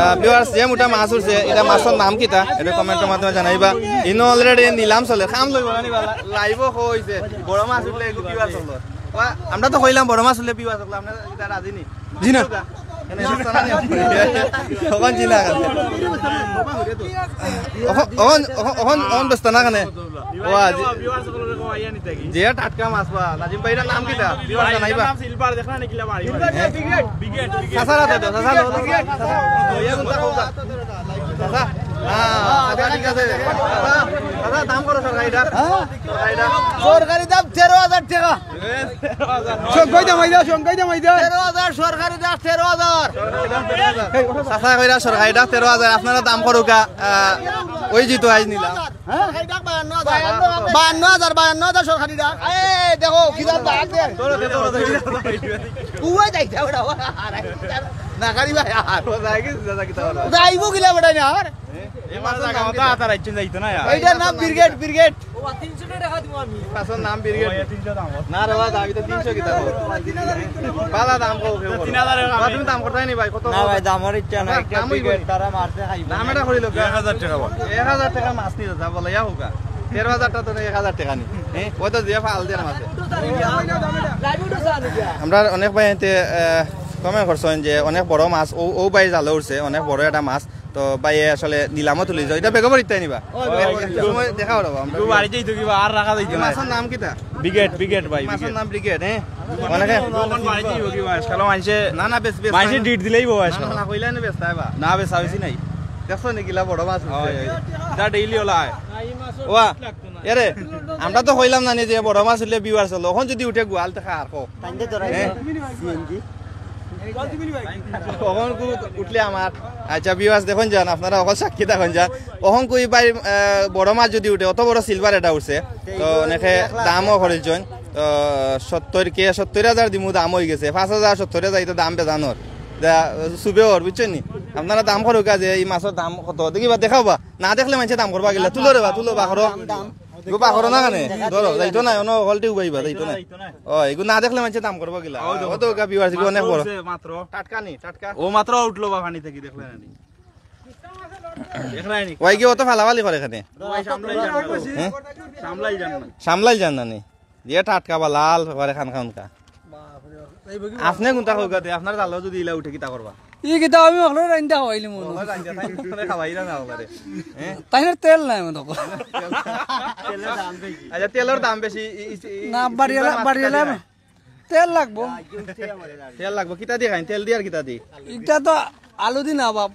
আহ, viewers, যে মোটা মাছ উঠছে, ইটা মাছর নাম কিতা? ইটা comment-র মাধ্যমে জানাইবা। ইনো already নিলাম চলে, কাম লইব না নিবা, লা-, live-ও কইছে, বড় মাছ উঠলে এগু viewers অকল। ওয়া, আমরা তো কইলাম বড় মাছ উঠলে viewers অকল, আপনারা ইটা রাজি নি? জি না। তখন জি না। অখন, অখন, অখন, অখন ব্যস্ত না কেনে? ওয়া, জি। যে টাটকা মাছ বা, নাজিম ভাই, ইটার নাম কিতা? Viewers জানাইবা। সিলভার, দেখ না, নিকিলা বাড়ি। চাচা, চাচা, চাচা, লো, লো, চাচা। চাচা, হ্যাঁ, চাচা, ঠিক আছে। চাচা, চাচা, দাম করো সরকারিটা। হ্যাঁ? সরকারিটা। সরকারি দাম তেরো হাজার টেকা। সংখ্যায় দাম আইদা, সংখ্যায় দাম আইদা। তেরো হাজার সরকারি দাম, তেরো হাজার। চাচা কইরা সরকারিটা তেরো হাজার, আপনারা দাম করুকা, আহ, ওই জিতু আইজ নিলাম। হ্যাঁ? সরকারি ডাক বায়ান্ন হাজার। বায়ান্ন হাজার, বায়ান্ন হাজার সরকারি ডাক। এই দেখো, কি দাম ডাক দে। ধরো, ধরো, ধরো, ধরো। উবাই যাইতা ওটা, ওটা। না, গাড়ি ভাই আর। ও, যাই গেছে, দাদা, কি দাম? যাইবো কিলা বেটা না আর? এই মাছ জায়গা মতো আতা রাখছেন, যাইতো না আর। এইটার নাম ব্রিগেড, ব্রিগেড। ও, তিনশো টাকা দিব আমি। মাছর নাম ব্রিগেড। ও, তিনশো দাম। না রে বাবা, আমি তো তিনশো কিতা কও। বালা দাম কও, কেউ করো। তিন হাজার টাকা। তুমি দাম করতায় নি ভাই, কত না ভাই, দামর ইচ্ছা নাই, একটা দাম অইবো ব্রিগেড নি। তারা মারতে খাইবে। দাম এটা করি লোক। এক হাজার টাকা বল। এক হাজার টাকা মাছ নিয়ে যা, বলে, ইয়া হোক। তেরো হাজার টাকা তো নেই, এক হাজার টাকা নি। হ্যাঁ, ওই তো দিয়ে ফাল দিয়ে মাছে। আমরা অনেক ভাই এতে, আহ, comment করছেন যে অনেক বড় মাছ, ও, ও ভাই জালে উঠছে, অনেক বড় একটা মাছ। তো ভাই আসলে নিলামও তুলি যাও, এটা বেগবর ইত্যাদি নিবা। সময় দেখা হলো আমরা। বাড়ি যাইতো কিবা, আর রাখা যাইতো না। মাছর নাম কিতা? ব্রিগেড, ব্রিগেড ভাই, মাছর ব্রিগেড। নাম ব্রিগেড, হ্যাঁ? অনেকে অখন বাড়ি যাইবো কি বা, আজকাল মানষে না, না, বেশ, বেশ। মানষে ডিট দিলেই বউ আজকাল। না, না, কইলে নি বেশ, তাই বা? না, বেশ, হইছি নাই। দেখছো নি কিলা বড় মাছ উঠছে? হয়, হয়। যা ডেইলি ওলা হয়। ওয়া, এরে, আমরা তো কইলাম না নি যে বড় মাছ উঠলে view আসলো। অখন যদি উঠে গোয়াল টাকা আর কো। তাইলে ধরাই হ্যাঁ। সিএনজি। অখন কু উঠলে আমার। আচ্ছা, viewers দেখুন যান, আপনারা অকল সাক্ষী দেখুন যান। অখন কই ভাই, আহ, বড় মাছ যদি উঠে, অত বড় সিলভার এটা উঠছে, তো অনেকে দামও করেছেন। তো সত্তর কে, সত্তর হাজার দিমু দাম হয়ে গেছে, পাঁচ হাজার, সত্তর হাজার, এটা দাম বেজানোর। দা-, সুবে ওর, বুঝছেন নি? আপনারা দাম করুক আজ, এই মাছর দাম কত? দেখি বা, দেখাও বা। না দেখলে মানষে দাম করবা কিলা। তুলো রে বা, তুলো বা করো। গো বা করো না কেনে? ধরো, যাইতো না, অনো হলটি উবাইবা, যাইতো না। ও, এগু না দেখলে মানষে দাম করবা কিলা। ও, দেখো। অত গা viewers, এগু অনেক বড়। মাত্র। টাটকা নি, টাটকা। ও মাত্র উঠলো বা পানি থাকি, দেখলে না নি? দেখলাই নি? ওই কি অত ফালাফালি করে এখানে? ওই সামলাই যান না। হ্যাঁ? সামলাই যান না। সামলাই যান না নি? যে টাটকা বা লাল করে খান খাউনকা। বাপরে বাপ। এই বগি আপনি কোনটা কইগা দে, আপনার জালো যদি ইলা উঠে কিতা করবা? ই কিতা আমি অকলরে রান্দা খাওয়াইলি মনে অয়। অকলরে রান্দা, তাই অকলরে খাওয়াইরা না অকলরে। হ্যাঁ? তাইনর তেল নাই মনে অয়। আচ্ছা, তেলর দাম বেশি। ই, ই, ই, না, ই, বাড়িওয়ালা, বাড়িওয়ালা। তেল লাগবো। তেল লাগবো, কিতা দি খাইন? তেল দি আর কিতা দি? ইটা তো আলু দি না বাপ।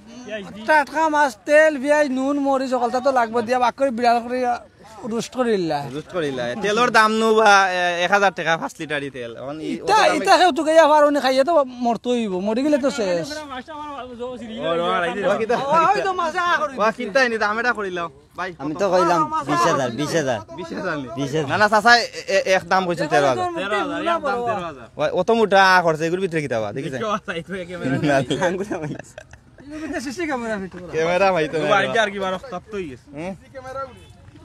টাটকা মাছ, তেল, পিয়াজ, নুন, মরিচ, অকলতা তো লাগবো দিয়া, বাক্করি বিড়াল করি রোস্ট করিলা। রোস্ট করিলা। তেলর দাম নু বা, এ, এক হাজার টেকা পাঁচ লিটারি তেল। অখন ই, ইতা, অত দামে ইতা কেউ তুকাইয়া পারো নি, খাইয়া তো মরতে অইবো, মরি গেলে তো শেষ। ও, ও, ও, কিতা? ও, ওই তো মাছ আ করি ওয়া, দিছে। কিতা এনে দাম এটা করিলাও, ভাই, আমি কত? তো কইলাম বিশ হাজার, বিশ হাজার। বিশ হাজার নি? বিশ হাজার। না, না, চাচা, এ, এ, এক দাম কইছেন তেরো হাজার। তেরো হাজার, এক দাম তেরো হাজার। ওয়া, অত মোটা আ করছে, এগুর ভিতরে কিতা বা, দেখিছেন? দেখো, চাই তো ক্যামেরা। না, না। এগুর ভিতরে সিসি ক্যামেরা ফিট করা। ক্যামেরা ভাই তো ও, নাই। আইডিয়া আর কি বার রক্তাক্ত হয়ে গেছে। হুম?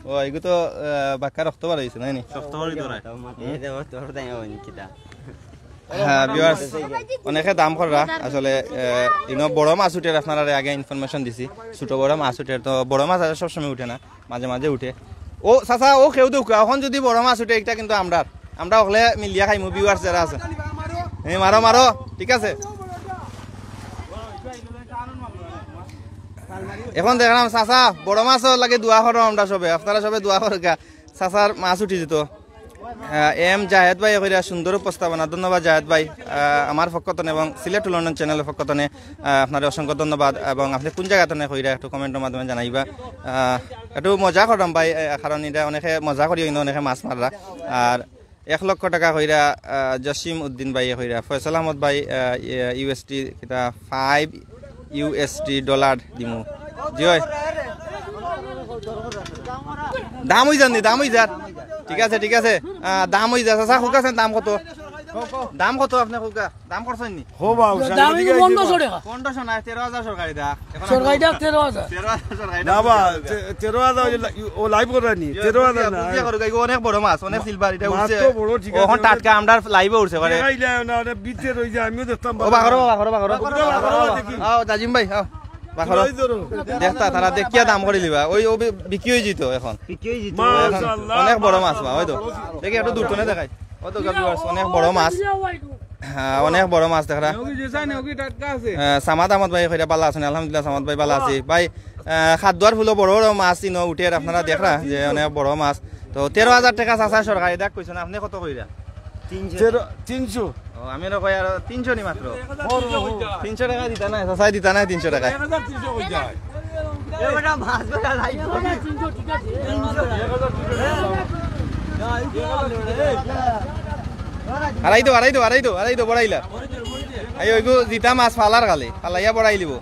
ও, এগু তো, আহ, বাক্কা রক্ত বার হইছে, নায় নি? শক্ত করে ধরায়। এই যে ওর, তোর তাই হয় নি কিতা? হ্যাঁ, viewers, অনেকে দাম কররা। আসলে, আহ, ইনো বড় মাছ উঠের, আপনারারে আগে information দিছি। ছোট বড় মাছ উঠের, তো বড় মাছ আর সবসময় উঠে না, মাঝে মাঝে উঠে। ও চাচা, ও কেউ দেউক্কা, অখন যদি বড় মাছ উঠে, এটা কিন্তু আমরার। আমরা অকলে মিলিয়া খাইমু, viewers যারা আছে। এই মারো, মারো, ঠিক আছে? অখন দেখরাম চাচা, বড় মাছর লাগি দোয়া করো আমরা সবে, আপনারা সবে দোয়া করউক্কা। চাচার মাছ উঠি যিতো। আহ, এম জাহেদ ভাই কইরা সুন্দর উপস্থাপনা, ধন্যবাদ জাহেদ ভাই। আহ, আমার পক্ষ তনে এবং সিলেট টু লন্ডন channel-র পক্ষ তনে, আহ, আপনারে অসংখ্য ধন্যবাদ। এবং আপনে কোন জাগা তনে কইরা একটু comment-র মাধ্যমে জানাইবা। আহ, একটু মজা কররাম ভাই, আহ, কারণ এটা অনেকে মজা করি অইন্য, অনেকে মাছ মাররা। আর এক লক্ষ টাকা কইরা, আহ, জসিম উদ্দিন ভাই কইরা, ফয়সাল আহমদ ভাই, আহ, ইয়ে, U S D কিতা five U S D dollar দিমু। জি অয়। দাম অই যার নি, দাম অই যার। ঠিক আছে, ঠিক আছে। আহ, দাম অই যার। চাচা, কউক্কা চাইন দাম কত? দাম কত আপনে কউক্কা? দাম করছইন নি? হো বাবু, দাম সাংবাদিক অইলো আইছে পনেরোশো বা। টাকা। পনেরোশো না, তেরো হাজার সরকারি দা। এখন সরকারি দা তেরো হাজার। তেরো হাজার সরকারি দা। না বা, তে-, তেরো হাজার অইলে লা-, ও live করে নি, ইয়ে, তেরো হাজার বুঝিয়া, না। বুঝিয়া করো, এই অনেক বড় মাছ, অনেক মা-, silver, এটা মাছ উঠছে। তো বড়, ঠিক আছে, অখন ওটা টাটকা, আমরার live-এ উঠছে, করে। দেখাইলে না, ওটা বিচে রই যায়, আমিও দেখতাম ও, বাবা, করো, বাবা, করো, বাবা, করো। ওগুলো বাবা, করো, বাবা, দেখি। আও, জাজিম ভাই, আও। বাবা, করো। ধরো, ধরো। দেখতা, তারা দেখিয়া দাম করি লিবা। ওই, ও বি-, বিক্রি অই যিতো অখন। বিক্রি অই যিতো। মাশাআল্লাহ, অনেক বড় মাছ, বা, ওই তো। মাশাআল্লাহ। দেখি, একটু দূর তনে দেখাই। অত গভীর মাছ, অনেক বড় মাছ। হ্যাঁ, অনেক বড় মাছ দেখরা। নেওগি যে চাই, নেওগি টাটকা আছে। আহ, সামাদ আহমদ ভাই কইরা ভালা আছইন? আলহামদুলিল্লাহ, সামাদ ভাই ভালা আছি। ভাই, আহ, খাদ্দুয়ার ফুলো বড় বড় মাছ ইনো উঠের, আপনারা দেখরা যে অনেক বড় মাছ। তো তেরো হাজার টাকা চাচা সরকারি দাগ কইছইন, আপনে কত কইরা? তিনশো। তেরো, তিনশো। ও, আমি আরো কই আরো তিনশো নি মাত্র। তিনশো টাকা দিতা নায়, চাচায় দিতা নায় তিনশো টাকা। আড়াই দো, আড়াই দো, আড়াই দো, আড়াই দো, বড়াইলা। আই, ওইগু জিতা মাছ ফালার খালি, ফালাইয়া বড়াই লিবো।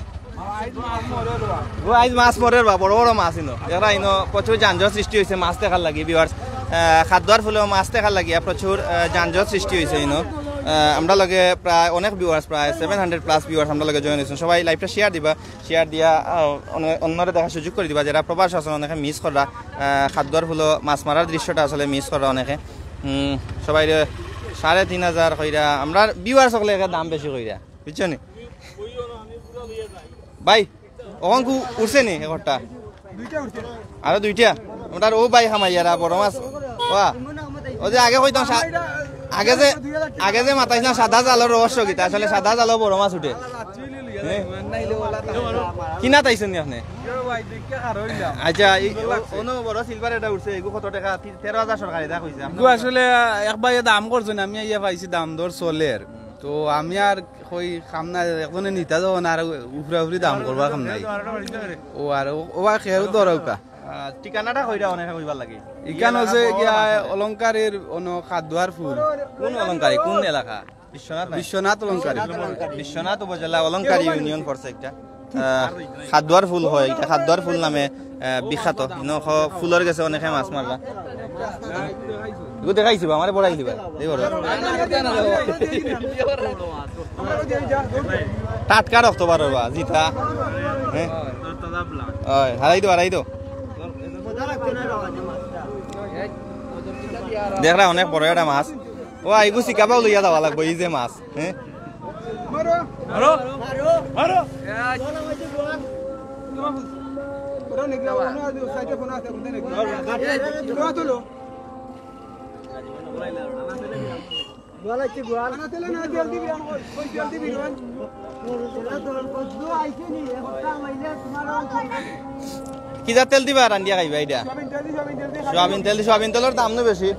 ও, আইজ মাছ মরের বা, বড় বড় মাছ ইনো। এরা ইনো প্রচুর যানজট সৃষ্টি অইছে মাছ দেখার লাগি, viewers। আহ, খাদ্দুয়ার ফুলো মাছ দেখার লাগি, আহ, প্রচুর, আহ, যানজট সৃষ্টি অইছে ইনো। আহ, আমরার লগে প্রায় অনেক viewers, প্রায় seven hundred plus viewers আমরার লগে join অইছইন। সবাই live-টা share দিবা। Share দিয়া, আহ, অন্য-, অন্যরে দেখার সুযোগ করি দিবা, যেরা প্রবাস আছইন, অনেকে miss কররা, আহ, খাদ্দুয়ার ফুলো মাছ মারার দৃশ্যটা আসলে miss কররা অনেকে। উম, সবাইরে সাড়ে তিন হাজার কইরা, আমরার viewers অকলে একে দাম বেশি কইরা, বুঝছো নি? ভাই, অখন কু উঠছে নি একটা? আরো দুইটা? আমরার ও ভাই হামাইয়ারা বড় মাছ। ওয়া। ও যে আগে কইতাম সা-, আগে যে, আগে যে মাতাইছিলাম সাদা জালর রহস্য কিতা? আসলে সাদা জালো বড় মাছ উঠে। হ্যাঁ? কিনাত আইছইন নি আপনে? আচ্ছা, এই অ-, অনো বড় silver এটা উঠছে, এগু কত টাকা? তি-, তেরো হাজার সরকারি দাগ অইছে। আপনে এগু আসলে এক ভাইয়ে দাম করছইন, আমি আইয়া পাইছি দাম দর চলের। তো আমি আর কই কাম নাই, একজনে নিতা যখন আর উফরা উফরি দাম করবার কাম নাই। ও আর ও, ও আর খেয়াল ধরাউকা। আহ, ঠিকানাটা কইরা অনেকে কইবার লাগি। ইখান অইছে গিয়া অলংকারীর অনো খাদ্দুয়ার ফুল। কোন অলংকারী? কোন এলাকা? বিশ্বনাথ নায়? বিশ্বনাথ অলংকারী। বিশ্বনাথ উপজেলা অলংকারী ইউনিয়ন পড়ছে একটা। আহ, খাদ্দুয়ার ফুল হয়, এটা খাদ্দুয়ার ফুল নামে, আহ, বিখ্যাত। ইনো খ-, ফুলর গেছে অনেকে মাছ মাররা। এগু দেখাইছি বা, আমারে বড়াই দিবা। এই বড়। টাটকা রক্ত বার বা, জিতা। হ্যাঁ? ওই, হারাই দো, হারাই দো। দেখরা অনেক বড় একটা মাছ। ও, আইগু শিকাবাও লইয়া যাওয়া লাগবো, এই যে মাছ। হ্যাঁ? মারো। মারো। মারো। কি জাত তেল দিবা রান্ধিয়া খাইবা ইটা? সোয়াবিন তেল দি, সোয়াবিন তেলর দাম নু বেশি।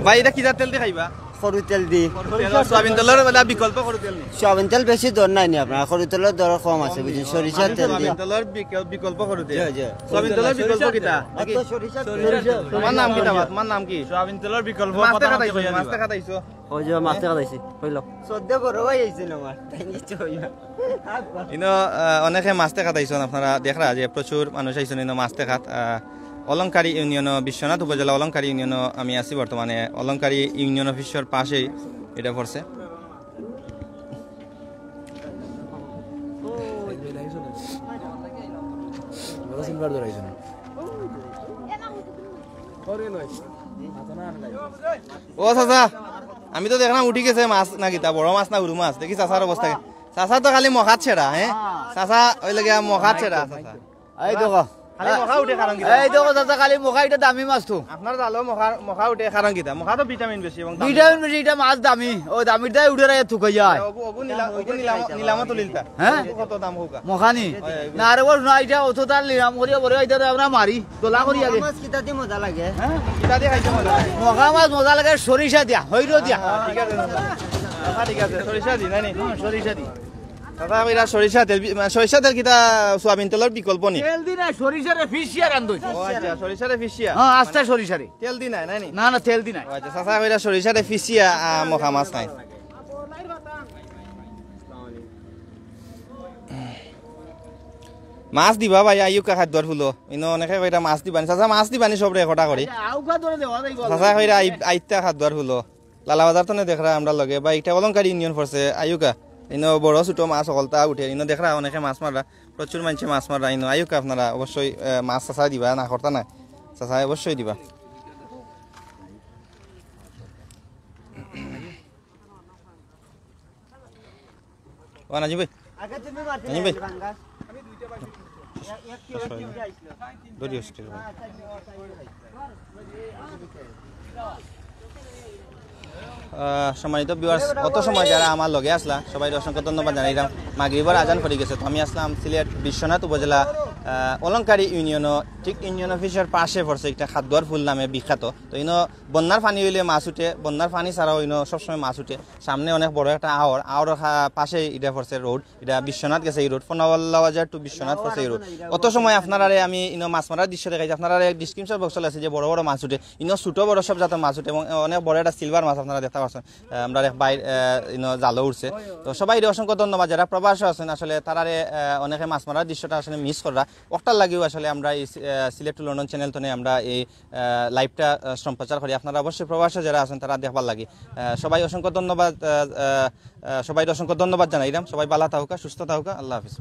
ভাই, ইটা কি জাত তেল দি খাইবা? সরু তেল দি। সরু তেল, সোয়াবিন তেলর বেলা বিকল্প সরু তেল নি? সোয়াবিন তেল বেশি দর নাই নি আপনার, সরু তেলর দর কম আছে, বুঝছেন? সরিষার তেল দি। সোয়াবিন তেলর বিকল-, বিকল্প সরু তেল। জি, জি। সোয়াবিন তেলর বিকল্প কিতা? সরিষা। তোমার নাম কিতা বা? তোমার নাম কি? সোয়াবিন তেলর বিকল্প মাছ দেখা খাইছো, মাছ দেখা খাইছো। ওই যে মাছ দেখা খাইছি, হইল। সদ্য বড় ভাই আইছেন আমার, তাই নিশ্চয় হইল। ইনো, আহ, অনেকে মাছ দেখা খাইছেন, আপনারা দেখরা যে প্রচুর মানুষ আইছেন ইনো মাছ দেখাত। আহ, অলংকারী ইউনিয়ন, বিশ্বনাথ উপজেলা অলংকারী ইউনিয়ন আমি আছি বর্তমানে। অলংকারী ইউনিয়ন অফিসর পাশেই ইটা পড়ছে। ও চাচা, আমি তো দেখলাম উঠি গেছে মাছ না কিতা, বড় মাছ না হুরু মাছ। দেখি চাচার অবস্থা কি? চাচা তো খালি মখাত ছেড়া, হ্যাঁ? চাচা ওই লাগে মখাত ছেড়া, চাচা। এই দেখো। খালি মখা উঠে কারণ কিতা? এই দেখো চাচা, খালি মখা, ইটা দামি মাছ তো। আপনার জালো মখা, মখা উঠে কারণ কিতা? মখা তো ভিটামিন বেশি এবং দামি। ভিটামিন বেশি, ইটা মাছ দামি। ও দামির দায় উঠে রায় থুকাই যায়। ওগু, ওগু নিলাম, ওগু নিলাম, নিলামও তুলিলতা। হ্যাঁ? ওগু কত দাম হোক? মখানি? হয়, ওগু। না রে বল, না, ইটা অত তার নিলাম করিয়া বলে, ইটা তো আমরা মারি, দোলা করি আগে। মাছ কিতা দি মজা লাগে? হ্যাঁ? কিতা দি খাইতে মজা লাগে? মখা মাছ মজা লাগে সরিষা দিয়া, হইরো দিয়া। হ্যাঁ, ঠিক আছে, চাচা। চাচা, ঠিক আছে, সরিষা দি, নাই নি? হুম, সরিষা দি। চাচা, এরা সরিষা তেল বি-, মানে, সরিষা তেল কিতা সোয়াবিন তেলর বিকল্প নি? তেল দি না, সরিষারে ফিসিয়া রান্ধই। ও আচ্ছা, সরিষারে ফিসিয়া। হ্যাঁ, আস্তা সরিষারে। তেল দি নাই, নাই নি? না, না, তেল দি নাই। ও আচ্ছা, চাচা, এরা সরিষারে ফিসিয়া, আহ, মখা মাছ নাই। মাছ দিবা ভাই, আইউক্কা খাদ্যর ফুলো। ইনো অনেকে কইরা মাছ দিবানি। চাচা, মাছ দিবানি সবরে একটা করি। আচ্ছা, আউকা ধরে দেওয়া যাইব। চাচা কইরা আই-, আইতা খাদ্যর ফুলো। লালাবাজার তনে দেখরা আমরা লগে, বা ইটা অলংকারী ইউনিয়ন পড়ছে, আইউক্কা। ইনো বড় ছোট মাছ হকলতা উঠে, ইনো দেখরা অনেকে মাছ মাররা, প্রচুর মানষে মাছ মাররা, ইনো আইউক্কা আপনারা অবশ্যই, আহ, মাছ চাচা দিবা, না করতা না, চাচা অবশ্যই দিবা। ও নাজিম ভাই। আগে তুমি মারতে নাজিম ভাই। পাঙ্গা। এক, এক কিলো, কিলো আইছিল। দড়ি হচ্ছে। আহ, সম্মানিত ভিউয়ার্স, অত সময় যারা আমার লগে আসলা, সবাইরে অসংখ্য ধন্যবাদ জানাইলাম। মাগরিবর আজান পড়ি গেছে, তো আমি আসলাম সিলেট বিশ্বনাথ উপজেলা, আহ, অলংকারী ইউনিয়ন, ঠিক ইউনিয়ন অফিসর পাশে পড়ছে একটা খাদ্যর ফুল নামে বিখ্যাত। তো ইনো বন্যার পানি হইলে মাছ উঠে, বন্যার পানি ছাড়াও ইনো সবসময় মাছ উঠে। সামনে অনেক বড় একটা আওর, আওরর খা-, পাশে ইটা পড়ছে রোড, ইটা বিশ্বনাথ গেছে এই রোড, ফোনাওয়াল্লা বাজার to বিশ্বনাথ পড়ছে এই রোড। অত সময় আপনারারে আমি ইনো মাছ মারার দৃশ্য দেখাইছি, আপনারারে ডেসক্রিপশন বক্সো আছে যে বড় বড় মাছ উঠে, ইনো ছোট বড় সব জাতের মাছ উঠে এবং অনেক বড় একটা সিলভার মাছ আপনারা দেখতা পারছেন। আহ, আমরা এক ভাই, আহ, ইনো জালো উঠছে। তো সবাইরে অসংখ্য ধন্যবাদ, যারা প্রবাসে আছেন আসলে তারারে, আহ, অনেকে মাছ মারার দৃশ্যটা আসলে মিস কররা, ওটার লাগিও আসলে আমরা এই সি-, আহ, সিলেট to লন্ডন চ্যানেল তনে আমরা এই আহ, লাইভটা, আহ, সম্প্রচার করি। আপনারা অবশ্যই প্রবাসে যারা আছেন, তারা দেখবার লাগি। আহ, সবাই অসংখ্য ধন্যবাদ, আহ, আহ, আহ, সবাই অসংখ্য ধন্যবাদ জানাইলাম। সবাই ভালা থাকুকা, সুস্থ থাকুকা। আল্লাহ হাফিজ।